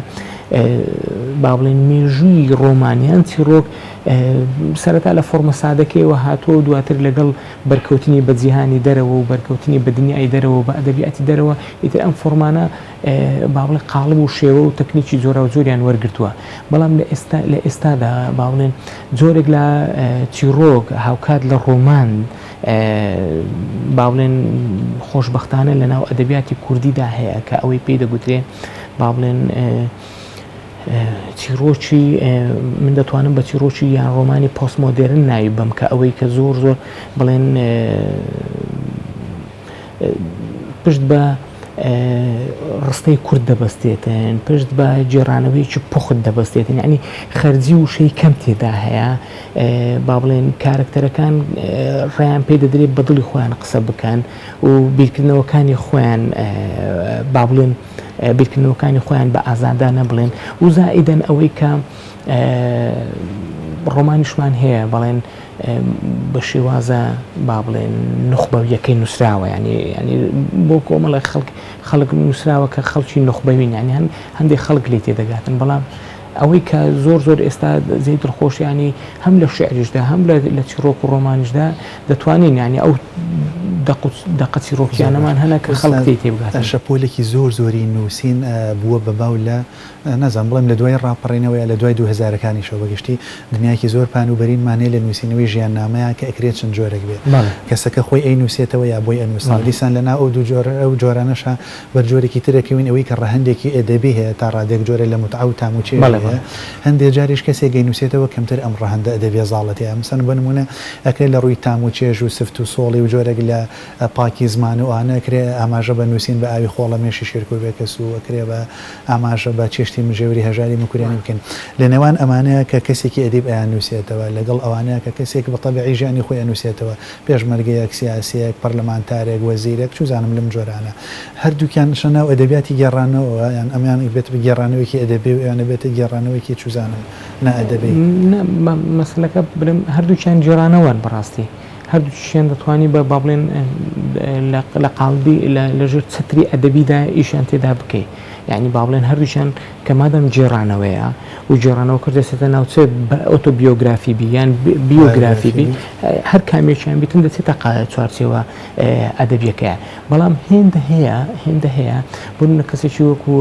با بڵێن مێژووی ڕۆمان یان چیڕۆک سەرەتا لە فۆرمە سادەکەیەوە هاتووە و دواتر لەگەڵ بەرکەوتنی بە جیهانی دەرەوە و بەرکەوتنی بە دنیای دەرەوە بە ئەدەبیاتی دەرەوە ئیتر ئەم فۆرمانە با بڵێ قاڵب و شێوە و تەکنیکی جۆراوجۆریان وەرگرتووە، بەڵام لە ئێستا لە ئێستادا با بڵێن جۆرێک لە چیڕۆک هاوکات لە ڕۆمان با بڵێن خۆشبەختانە لە ناو ئەدەبیاتی کوردیدا هەیە کە ئەوەی پێی دەگوترێ با بڵێن چیڕۆکی من دەتوانم بە چیڕۆکی یان ڕۆمانی پۆستمۆدێرن ناوی بم کە ئەوەی کە زۆر زۆر بڵێن پشت بە ڕستەی کورت دەبەستێتن، پشت بە گێڕانەوەیەکی پوخت دەبەستێتن، یعنی خەرجی وشەی کەم تێدا هەیە، با بڵێن کارەکتەرەکان ڕێیان پێ دەدرێت بە دڵی خۆیان قسە بکەن و بیرکردنەوەکانی خۆیان با بڵێن بیرکردنەوەکانی خۆیان بە ئازادانە بڵێن و زائیدەن ئەوەی کە ڕۆمانیشمان هەیە بەڵێن بە شێوازە با بڵێن نوخبەویەکەی نووسراوە ینی ینی بۆ کۆمەڵێک خەڵک خەڵک نووسراوە کە خەڵکی نوخبەوین ینی هەن هەندێک خەڵک لێ تێدەگاتن بەڵام ئەوەی کە زۆر زۆر ئێستا زی دڵخۆشیانی هەم لە شعریشدا هەم لە چیڕۆک و ڕۆمانیشدا دەتوانین ینی ئەو دەق و دەقە چیڕۆکیانەمان هەنە کە خەڵک تێی تێبگاتن. شەپۆلێکی زۆر زۆری نووسین بووە بە باو لە نازانم بڵێم لە دوای ڕاپەڕینەوە یا لە دوای دووهەزارەکانیشەوە بە گشتی دنیایەکی زۆر پان و بەرینمان هەیە لە نووسینەوەی ژیاننامەیا کە ئەکرێ چەند جۆرێک بێ کەسەکە خۆی ئەینووسێتەوە یا بۆی ئەنووسنەوە دیسان لە ناو ئەو دوو جۆرە ئەو جۆرانەشا بەر جۆرێکی تر ئەکەوین ئەوەی کە ڕەهەندێکی ئەدەبی هەیە تا ڕادەیەک جۆرێ لە موتعە و تام و چێژی هەیە هەندێ جاریش کەسێک ئەینووسێتەوە کەمتر ئەم ڕەهەندە ئەدەبیە زاڵە تێیا مەسەلەن بۆ نموونە ئەکرێ لە ڕووی تام و چێژ و سفت و سۆڵی و جۆرێک لە پاکی زمان و ئەوانە ئەکرێ ئاماژە بە نووسین بە ئاوی خۆڵەمێشی شێرکۆ بێکەس و ئەکرێ بە ئاماژە بە چێشتی مژێوری هەژاری موکریانی بکەین. لە نێوان ئەمانەیا کە کەسێکی ئەدیب ئەیاننووسێتەوە لەگەڵ ئەوانەیا کە کەسێک بە تەبعی ژیانی خۆی ئەنووسێتەوە، پێشمەرگەیەک، سیاسییەک، پەرلەمانتارێک، وەزیرێک، چوزانم لەم جۆرانە. هەردووکیان ئەچنە ناو ئەدەبیاتی گێڕانەوەوە یان ئەمیان ئەبێتە گێڕانەوەیەکی ئەدەبی و ئەویان ئەبێتە گێڕانەوەیەکی چوزانم نائەدەبی؟ نا، مەسەلەکە بڵێم هەردووکیان گێڕانەوەن بەڕاستی. هەردووکیشیان دەتوانی بە با بڵێن لە قاڵبی لە ژێر چەتری ئەدەبیدا ئیشیان تێدا بکەی یعنی با بڵێن هەردووکیان کە مادەم گێڕانەوەیە و گێڕانەوە کرد دەچێتە ناوچە بە ئۆتۆبیۆگرافی بی یان بیۆگرافی بی هەر کامێکیان بیتن دەچێتە چوارچێوە ئەدەبیەکەیە بەڵام هێندە هەیە هێندە هەیە بۆ نمونە کەسێکی وەکو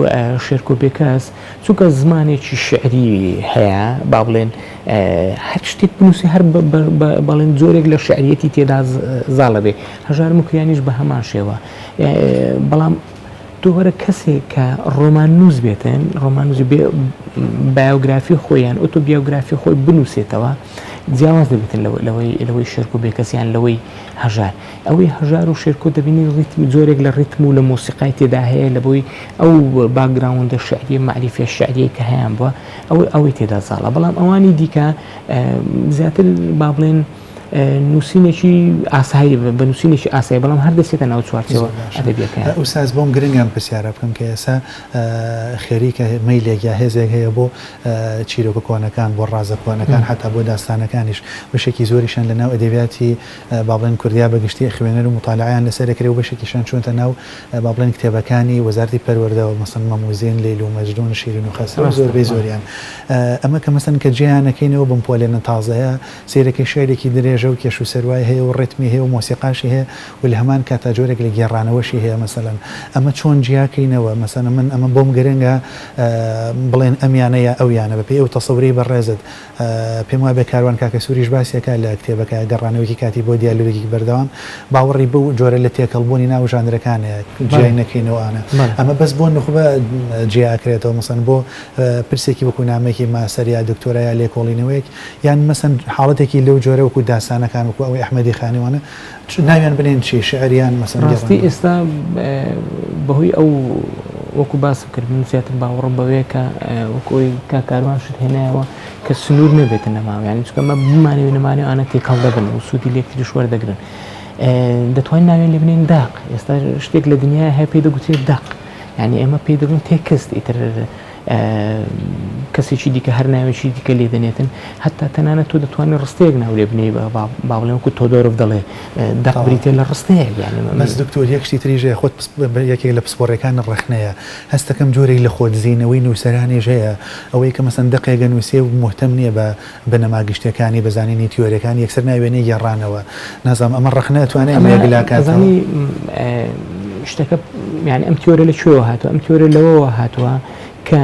شێرکۆ بێکەس چونکە زمانێکی شعری هەیە با بڵێن هەر شتێک بنووسێ هەر بەڵێن جۆرێک لە شعریەتی تێدا زاڵە بێ هەژار موکریانیش بە هەمان شێوە بەڵام تۆ وەرە کەسێک کە ڕۆماننووس بێتن ڕۆماننووسی بێ بایۆگرافی خۆیان ئۆتۆبیۆگرافی خۆی بنووسێتەوە جیاواز دەبێتن لەوەی لەوەی شێرکۆ بێکەسیان لەوەی هەژار ئەوەی هەژار و شێرکۆ دەبینی ڕیتم جۆرێک لە ڕیتم و لە مۆسیقای تێدا هەیە لە بۆی ئەو باکگراوندە شعریە مەعریفیە شعریەی کە هەیان بووە ئەوەی ئەوەی تێدا زاڵە بەڵام ئەوانی دیکە زیاتر با بڵێن نووسینێکی ئاسایی بە نووسینێکی ئاسایی بەڵام هەر دەچێتە ناو چوارچێوە ئەدەبیەکەیان. ئوستاز بۆم گرنگە ئەم پرسیارە بکەم کە ئێستا خەریکە مەیلێک یا هێزێک هەیە بۆ چیرۆکە کۆنەکان بۆ ڕازە کۆنەکان حەتا بۆ داستانەکانیش بەشێکی زۆریشیان لە ناو ئەدەبیاتی با بڵێن کوردیا بە گشتی خوێنەر و موتالعەیان لەسەر ئەکرێ و بەشێکیشیان چوونەتە ناو با بڵێن کتێبەکانی وەزارەتی پەروەردەوە مەسەن مەم و زین، لەیل و مەجنوون، شیرین و خەسرەو زۆربەی زۆریان. ئەمە کە مەسەن کە جێیان ئەکەینەوە بەم پۆلێنە تازەیە سەیرەکەی شیعرێکی درێژە و کێش و سەروای هەیە و ڕیتمی هەیە و مۆسیقاشی هەیە و لە هەمان کاتا جۆرێک لە گێڕانەوەشی هەیە مەسەلەن ئەمە چۆن جیا کەینەوە مەسەلەن من ئەمە بۆم گرنگە بڵێن ئەمیانە یا ئەویانە بەپێی ئەو تەسەورەی بەڕێزت پێم وابێ کاروان کاکەسووریش باسی ئەکا لە کتێبەکە، گەڕانەوەیەکی کاتی بۆ دیالۆگێکی بەردەوام، باوەڕی بەو جۆرە لە تێکەڵبوونی ناو ژانرەکان هەیە، جیای نەکەینەوە ئانە. ئەمە بەس بۆ نوخبە جیا ئەکرێتەوە، مەسەن بۆ پرسێکی وەکوو نامەیەکی ماستەر یا دکتۆرا یا لێکۆڵینەوەیەک یان مەسەن حاڵەتێکی لەو جۆرە وەکوو داستانەکان وەکوو ئەوەی ئەحمەدی خانی وانە ناویان بنێن چی؟ شیعر یان مەسەن ڕاستی ئێستا بەهۆی ئەو وەکو باسم کرد من زیاتر باوەڕم بەوەیە کە وەکو ئەوەی کاک کاروان شت هێنایەوە کە سنوور نەبێتە نەماوە یانی چونکە ئەمە بمانەوێ نەمانەوێ ئەوانە تێکەڵ دەبن و سوودی لێکتریش وەردەگرن دەتوانین ناویان لێ بنێین داق ئێستا شتێک لە دنیای هەیە پێی دەگوترێت دەق یعنی ئێمە پێی دەگوتین تێکست ئیتر کەسێکی دیکە هەر ناوێکی دیکە لێ دەنێتن هەتا تەنانەت تۆ دەتوانانی ڕستەیەک ناو لێ بنێی با بڵێم وەکو تۆدۆرۆف دەڵێ دەق بریتیە لە ڕستەیەک یانی بەس دکتۆر یەک شتی تریش هەیە خۆت یەکێک لە پسپۆڕیەکانی ڕەخنەیە هەستەکەم جۆرێک لە خۆدزینەوەی نووسەرانیش هەیە ئەوەی کە مەسەن دەقێک ئەنووسێ و موهتەم نییە بە بنەما گشتیەکانی بە زانینی تیۆریەکانی یەکسەر ناوی وێنەی گێڕانەوە نازانم ئەمە ڕەخنە ئەتوانێ ئەمە یەکلاکاتەوە؟ ئەزانی شتەکە یانی ئەم تیۆرە لە کوێوە هاتووە ئەم تیۆرە لەوەوە هاتووە کە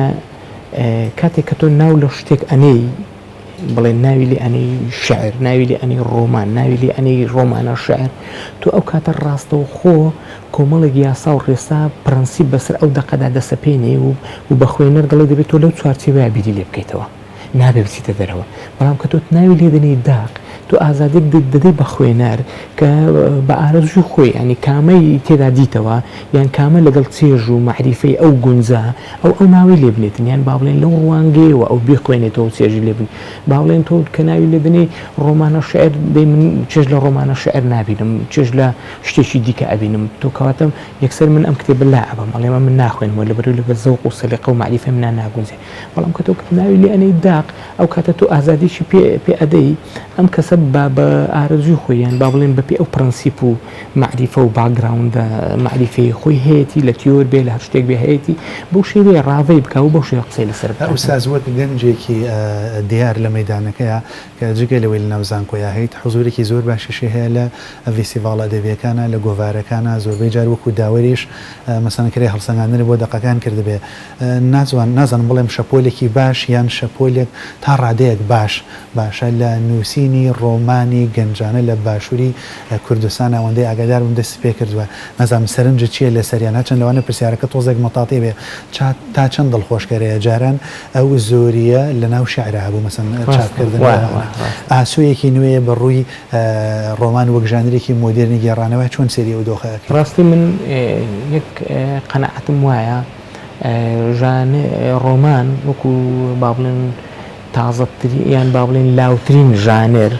کاتێک کە تۆ ناو لە شتێک ئەنێی بڵێن ناوی لێ ئەنێی شعر ناوی لێ ئەنێی ڕۆمان ناوی لێ ئەنێی ڕۆمانە شعر تۆ ئەو کاتە ڕاستەوخۆ کۆمەڵێک یاسا و ڕێسا پرەنسیپ بەسەر ئەو دەقەدا دەسەپێنێ و بە خوێنەر دەڵێ دەبێت تۆ لەو چوارچێوەیە بیری لێ بکەیتەوە نابێ بچیتە دەرەوە بەڵام کە تۆ ناوی لێ دەنێی داق تۆ ئازادیەک دەدەی بە خوێنەر کە بە ئارەزووی خۆی یانی کامەی تێدا دیتەوە یان کامە لەگەڵ چێژ و مەعریفەی ئەو گونجا ئەو ئەو ناوەی لێ بنێتن یان با بڵێن لەو ڕوانگەیەوە ئەو بیخوێنێتەوە و چێژی لێ بن با بڵێن تۆ کە ناوی لێ دەنێی ڕۆمانە شعر دەی من چێژ لە ڕۆمانە شعر نابینم چێژ لە شتێکی دیکە ئەبینم تۆ کەواتە یەکسەر من ئەم کتێبە لا ئەبەم ئەڵێم ئەمن ناخوێنمەوە لەبەرئەوەی لەگەڵ زەوق و سەلیقە و مەعریفەی منا ناگونجێ بەڵام کە تۆ ناوی لێ ئەنێی داق. عێراق ئەو کاتە تۆ ئازادیی پێ پێ ئەدەی ئەم کەسە بە بە ئارەزووی خۆی یان با بڵێن بەپێی ئەو پرەنسیپ و مەعریفە و background ە مەعریفەی خۆی هەیەتی لە تیۆر بێ لە هەر شتێک بێ هەیەتی بەو شێوەیە ڕاڤەی بکا و بەو شێوە قسەی لەسەر بکاتن. ئوستاز وەک گەنجێکی دیار لە مەیدانەکەیا کە جگە لەوەی لەناو زانکۆیا هەیت حزوورێکی زۆر باشیشی هەیە لە ڤیستیڤاڵە ئەدەبییەکانا لە گۆڤارەکانا زۆربەی جار وەکوو داوەریش مەسەلەن کرێ هەڵسەنگاندنت بۆ دەقەکان کردبێ نازوان نازانم بڵێم شەپۆلێکی باش یان شەپۆلێک تا ڕادەیەک باش باشە لە نووسینی ڕۆمانی گەنجانە لە باشووری کوردستان ئەوەندەی ئاگادار بم دەستی پێ کردووە نازانم سەرنجت چییە لەسەریان هەرچەند لەوانەیە پرسیارەکە تۆزێک مەتاتی بێ چا تا چەند دڵخۆشکەرەیە جاران ئەو زۆرییە لە ناو شیعرا هەبوو مەسەن ڕاستە چاپکردن وایە ئەوانە وایە ڕاستە. ئاسۆیەکی نوێیە بە ڕووی ڕۆمان وەک ژانرێکی مۆدێرنی گێڕانەوە چۆن سەیری ئەو دۆخە ئەکەیت؟ ڕاستی من یەک قەناعەتم وایە ژانر ڕۆمان وەکو با بڵێن تازەترین یان با بڵێن لاوترین ژانر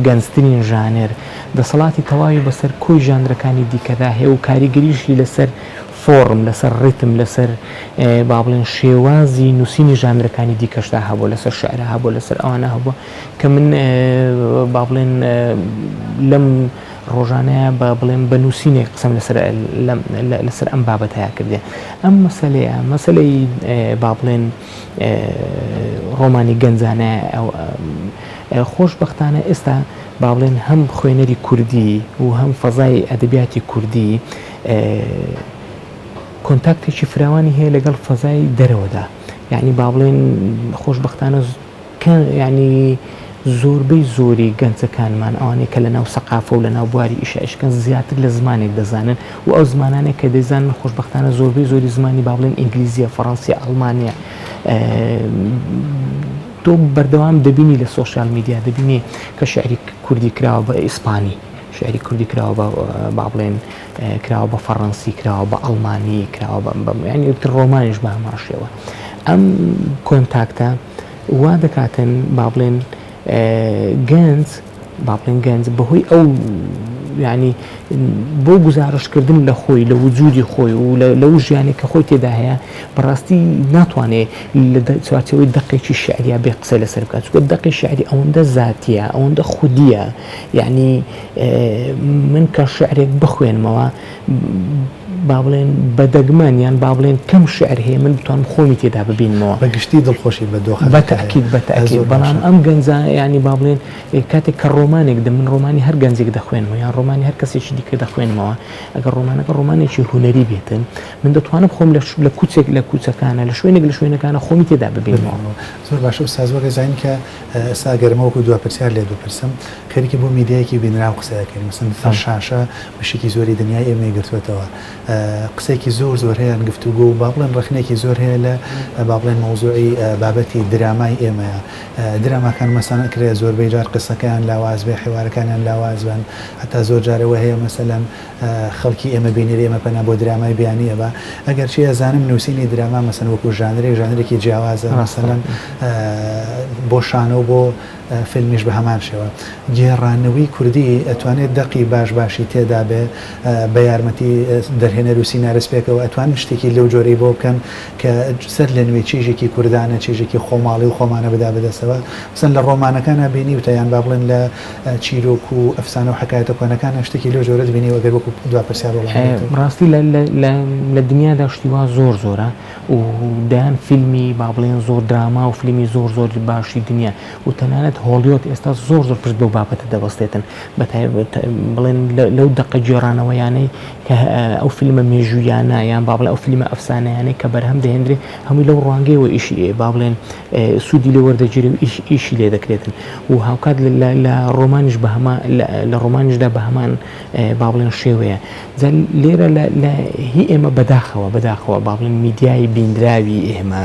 گەنجترین ژانر دەسەڵاتی تەواوی بەسەر کۆی ژانرەکانی دیکەدا هەیە و کاریگەریشی لەسەر فۆڕم، لەسەر ڕیتم، لەسەر با بڵێن شێوازی نووسینی ژانرەکانی دیکەشدا هەبووە، لەسەر شعرا هەبووە، لەسەر ئەوانە هەبووە کە من با بڵێن لەم ڕۆژانەیە بە بڵێم بە نووسینێک قسەم لەسەر لەسەر ئەم بابەتەیە کردێ. ئەم مەسەلەیە مەسەلەی با بڵێن ڕۆمانی گەنجانە خۆشبەختانە ئێستا با بڵێن هەم خوێنەری کوردی و هەم فەزای ئەدەبیاتی کوردی کۆنتاکتێکی فراوانی هەیە لەگەڵ فەزای دەرەوەدا یعنی با بڵێن خۆشبەختانە کە یعنی زۆربەی زۆری گەنجەکانمان ئەوانەی کە لەناو سەقافە و لەناو بواری ئیشە ئیشکەن زیاتر لە زمانێک دەزانن و ئەو زمانانێک کە دەیزانن خۆشبەختانە زۆربەی زۆری زمانی با بڵێن ئینگلیزیە فەڕەنسیە ئەڵمانیە تۆ بەردەوام دەبینی لە social media دەبینی کە شعری کوردی کراوە بە ئیسپانی شعری کوردی کراوە بە با بڵێن کراوە بە فەڕەنسی کراوە بە ئەڵمانی کراوە بە یانی تر ڕۆمانیش بە هەمان شێوە ئەم contact ە وا دەکاتن با بڵێن گەنج با بڵێن گەنج بەهۆی ئەو ینی بۆ گزارشکردن لە خۆی لە وجودی خۆی و لەو ژیانی کە خۆی تێدا هەیە بەڕاستی ناتوانێت لە چوارچەوەی دەقێکی شعریا بێ قسە لەسەر بکات چونکە دەقی شعری ئەوەندە زاتیە ئەوەندە خودیە یعنی من کە شعرێک بخوێنمەوە با بڵێن بە دەگمەن یان با بڵێن کەم شعر هەیە من بتوانم خۆمی تێدا ببینمەوە. بە گشتی دڵخۆشی بە دۆخەکە بە تەئکید بە تەئکید بەڵام ئەم گەنجە یانی با بڵێن کاتێک کە ڕۆمانێک دە من ڕۆمانی هەر گەنجێک دەخوێنمەوە یان ڕۆمانی هەر کەسێکی دیکە دەخوێنمەوە ئەگەر ڕۆمانەکە ڕۆمانێکی هونەری بێتن من دەتوانم خۆم لە لە کوچێک لە کوچەکانە لە شوێنێک لە شوێنەکانە خۆمی تێدا ببینمەوە. زۆر باشە ئوستاز وەک ئەزانین کە ئێستا ئەگەر ئەمە وەکو دوا پرسیار لێت بپرسم خەریکی بۆ میدیایەکی بینراو قسە ئەکەین مەسەن لەسەر شاشە بەشێکی زۆری دنیای ئێمەی گرتووەتەوە قسەیەکی زۆر زۆر هەیە گفتوگۆ و با بڵێن ڕەخنەیەکی زۆر هەیە لە با بڵێن مەوزوعی بابەتی درامای ئێمەیە دراماکان مەسەن ئەکرێ زۆربەی جار قسەکەیان لاواز بێ حیوارەکانیان لاواز بن هەتا زۆر جارەوە هەیە مەسەلەن خەڵکی ئێمە بینەری ئێمە پەنا بۆ درامای بیانی ئەبا ئەگەرچی ئەزانم نووسینی دراما مەسەن وەکو ژانرێک ژانرێکی جیاوازە مەسەلەن بۆ شانۆ بۆ فیلمیش بە هەمان شێوە گێڕانەوەی کوردی ئەتوانێت دەقی باش باشی تێدا بێ بە یارمەتی دەرهێنەر و سینارست پێکەوە ئەتوانن شتێکی لەو جۆرەی بۆ بکەن کە سەر لە نوێ چێژێکی کوردانە چێژێکی خۆماڵی و خۆمانە بدا بەدەستەوە مەسەن لە ڕۆمانەکانا بینیوتە یان با بڵێن لە چیرۆک و ئەفسانە و حەکایەتە کۆنەکانە شتێکی لەو جۆرەت بینیوە گەر وەکو دوا پرسیار وەڵام بدەیتەوە؟ ڕاستی لە لە لە دنیادا شتی وا زۆر زۆرە و دەیان فیلمی با بڵێن زۆر دراما و فیلمی زۆر زۆر باشی دنیا و تەنانەت هۆڵیۆد ئێستا زۆر زۆر پشت بەو بابەتە دەبەستێتن بە تایبەت بڵێن لەو دەقە گێڕانەوەیانەی کە ئەو فیلمە مێژوویانە یان با بڵێن ئەو فیلمە ئەفسانەیانەی کە بەرهەم دەهێنرێ هەمووی لەو ڕوانگەیەوە ئیشی با بڵێن سوودی لێ وەردەگیرێ و ئیشی لێ دەکرێتن و هاوکات لە ڕۆمانیش بە هەمان لە ڕۆمانیشدا بە هەمان با بڵێن شێوەیە جا لێرە لە هی ئێمە بەداخەوە بەداخەوە با بڵێن میدیای بیندراوی ئێمە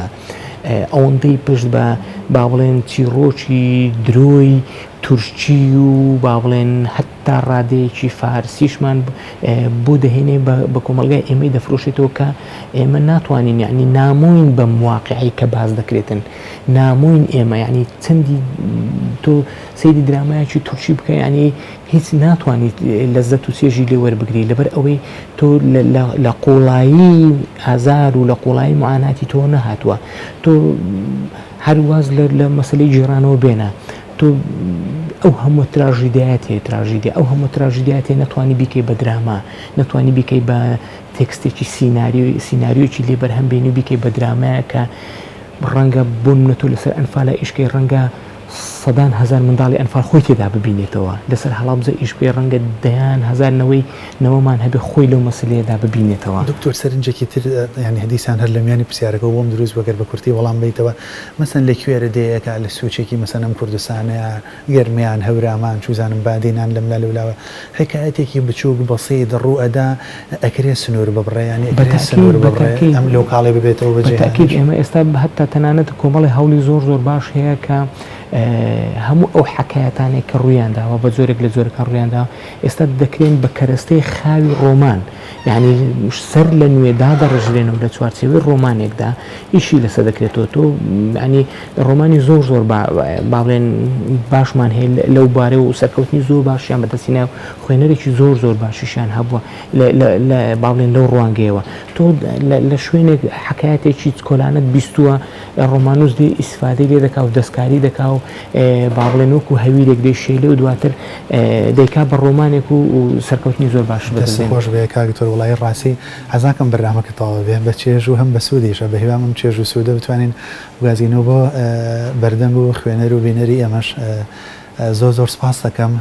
ئەوەندەی پشت بە با بڵێن چیڕۆکی درۆی تورکی و با بڵێن هەتا ڕادەیەکی فارسیشمان بۆ دەهێنێ بە کۆمەڵگای ئێمەی دەفرۆشێتەوە کە ئێمە ناتوانین یعنی نامۆین بەم واقعی کە باس دەکرێتن نامۆین ئێمە یعنی چەندی تۆ سەیری درامایەکی تورکی بکە یعنی هیچ ناتوانیت لەزەت و چێژی لێ وەربگری لەبەر ئەوەی تۆ لە قوڵایی ئازار و لە قوڵایی معاناتی تۆ نەهاتووە تۆ هەر واز لە مەسەلەی گێڕانەوە بێنە تۆ ئەو هەموو تراژیدیایەت هەیە تراژیدیا ئەو هەموو تراژیدیایەت هەیە نەتوانی بیکەی بە دراما نەتوانی بیکەی بە تێکستێکی سیناریۆ سیناریۆکی لێ بەرهەم بێنی و بیکەی بە درامایە کە ڕەنگە بۆ نمونە تۆ لەسەر ئەنفالە ئیشکەی ڕەنگە سەدان هەزار منداڵی ئەنفال خۆی تێدا ببینێتەوە، لەسەر هەڵەبجە ئیش بکەی ڕەنگە دەیان هەزار نەوەی نەوەمان هەبێ خۆی لەو مەسەلەیەدا ببینێتەوە. دکتۆر سەرنجێکی تر یانی دیسان هەر لە میانی پرسیارەکەوە بۆم دروست بوو گەر بە کورتی وەڵام بەیتەوە مەسەن لە کوێرە دێیەکە لە سوچێکی مەسەن ئەم کوردستانەیا گەرمیان هەورامان چوزانم بادینان لەملا لەولاوە حیکایەتێکی بچوک بەسیت ڕوو ئەدا ئەکرێ سنوور ببڕێ یانی بە ئەکرێ تەئکید سنوور بە ببڕێ تەئکید ئەم لۆکاڵی ببێتەوە بە بە تەئکید جیهانیش. ئێمە ئێستا هەتا تەنانەت کۆمەڵی هەوڵی زۆر زۆر باش هەیە کە هەموو ئەو حەکایەتانەی کە ڕوویان داوە بە جۆرێک لە جۆرەکان ڕوویان داوە ئێستا دەکرێن بە کەرەستەی خاوی ڕۆمان یانی سەر لە نوێ دادەڕژرێنەوە لە چوارچێوەی ڕۆمانێکدا ئیشی لەسەر دەکرێتەوە تۆ ینی ڕۆمانی زۆر زۆر با بڵێن باشمان هەیە لەو بارە و سەرکەوتنی زۆر باشیان بەدەستی ناو خوێنەرێکی زۆر زۆر باشیشیان هەبووە با بڵێن لەو ڕوانگەیەوە تۆ لە شوێنێک حەکایەتێکی چکۆلانەت بیستووە ڕۆمانووس دێ ئیسفادەی لێ دەکا و دەستکاری دەکا و با بڵێن وەکو هەویرێک دەیشێلێ و دواتر دەیکا بە ڕۆمانێک و سەرکەوتنی زۆر باش دەست بەدەست دێنێ. خۆش بێ کاک دکتۆر وەڵایی ڕاستی حەزناکەم بەرنامەکە تەواو بێ بە چێژ و هەم بە سوودیشە بە هیوام ئەم چێژ و سوودە بتوانین بگوازینەوە بۆ بەردەنگ و خوێنەر و بینەری ئێمەش زۆر زۆر سپاست دەکەم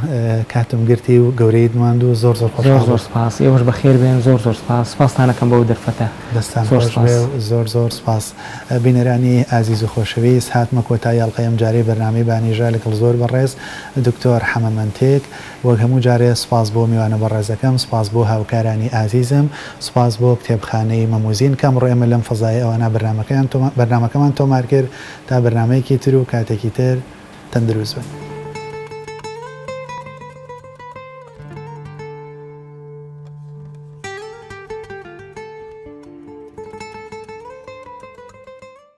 کاتم گرتی و گەورەیت نواند و زۆر زۆر زۆر خۆشحاڵ زۆر بووم. سپاس ئێوەش بەخێر بێن زۆر زۆر سپاس سپاستان ئەکەم بەو دەرفەتە دەستان زۆر خۆش سپاس. بێ و زۆر زۆر سپاس. بینەرانی ئازیز و خۆشەویست هاتمە کۆتایی ئەڵقەی ئەمجارەی بەرنامەی بانیژە لەگەڵ زۆر بەڕێز دکتۆر حەمە مەنتک وەک هەموو جارێ سپاس بۆ میوانە بەڕێزەکەم سپاس بۆ هاوکارانی ئازیزم سپاس بۆ کتێبخانەی مەموزین کە ئەمڕۆ ئێمە لەم فەزای ئەوانە بەرنامەکەیان بەرنامەکەمان تۆمار کرد تا بەرنامەیەکی تر و کاتێکی تر تەندروست بن.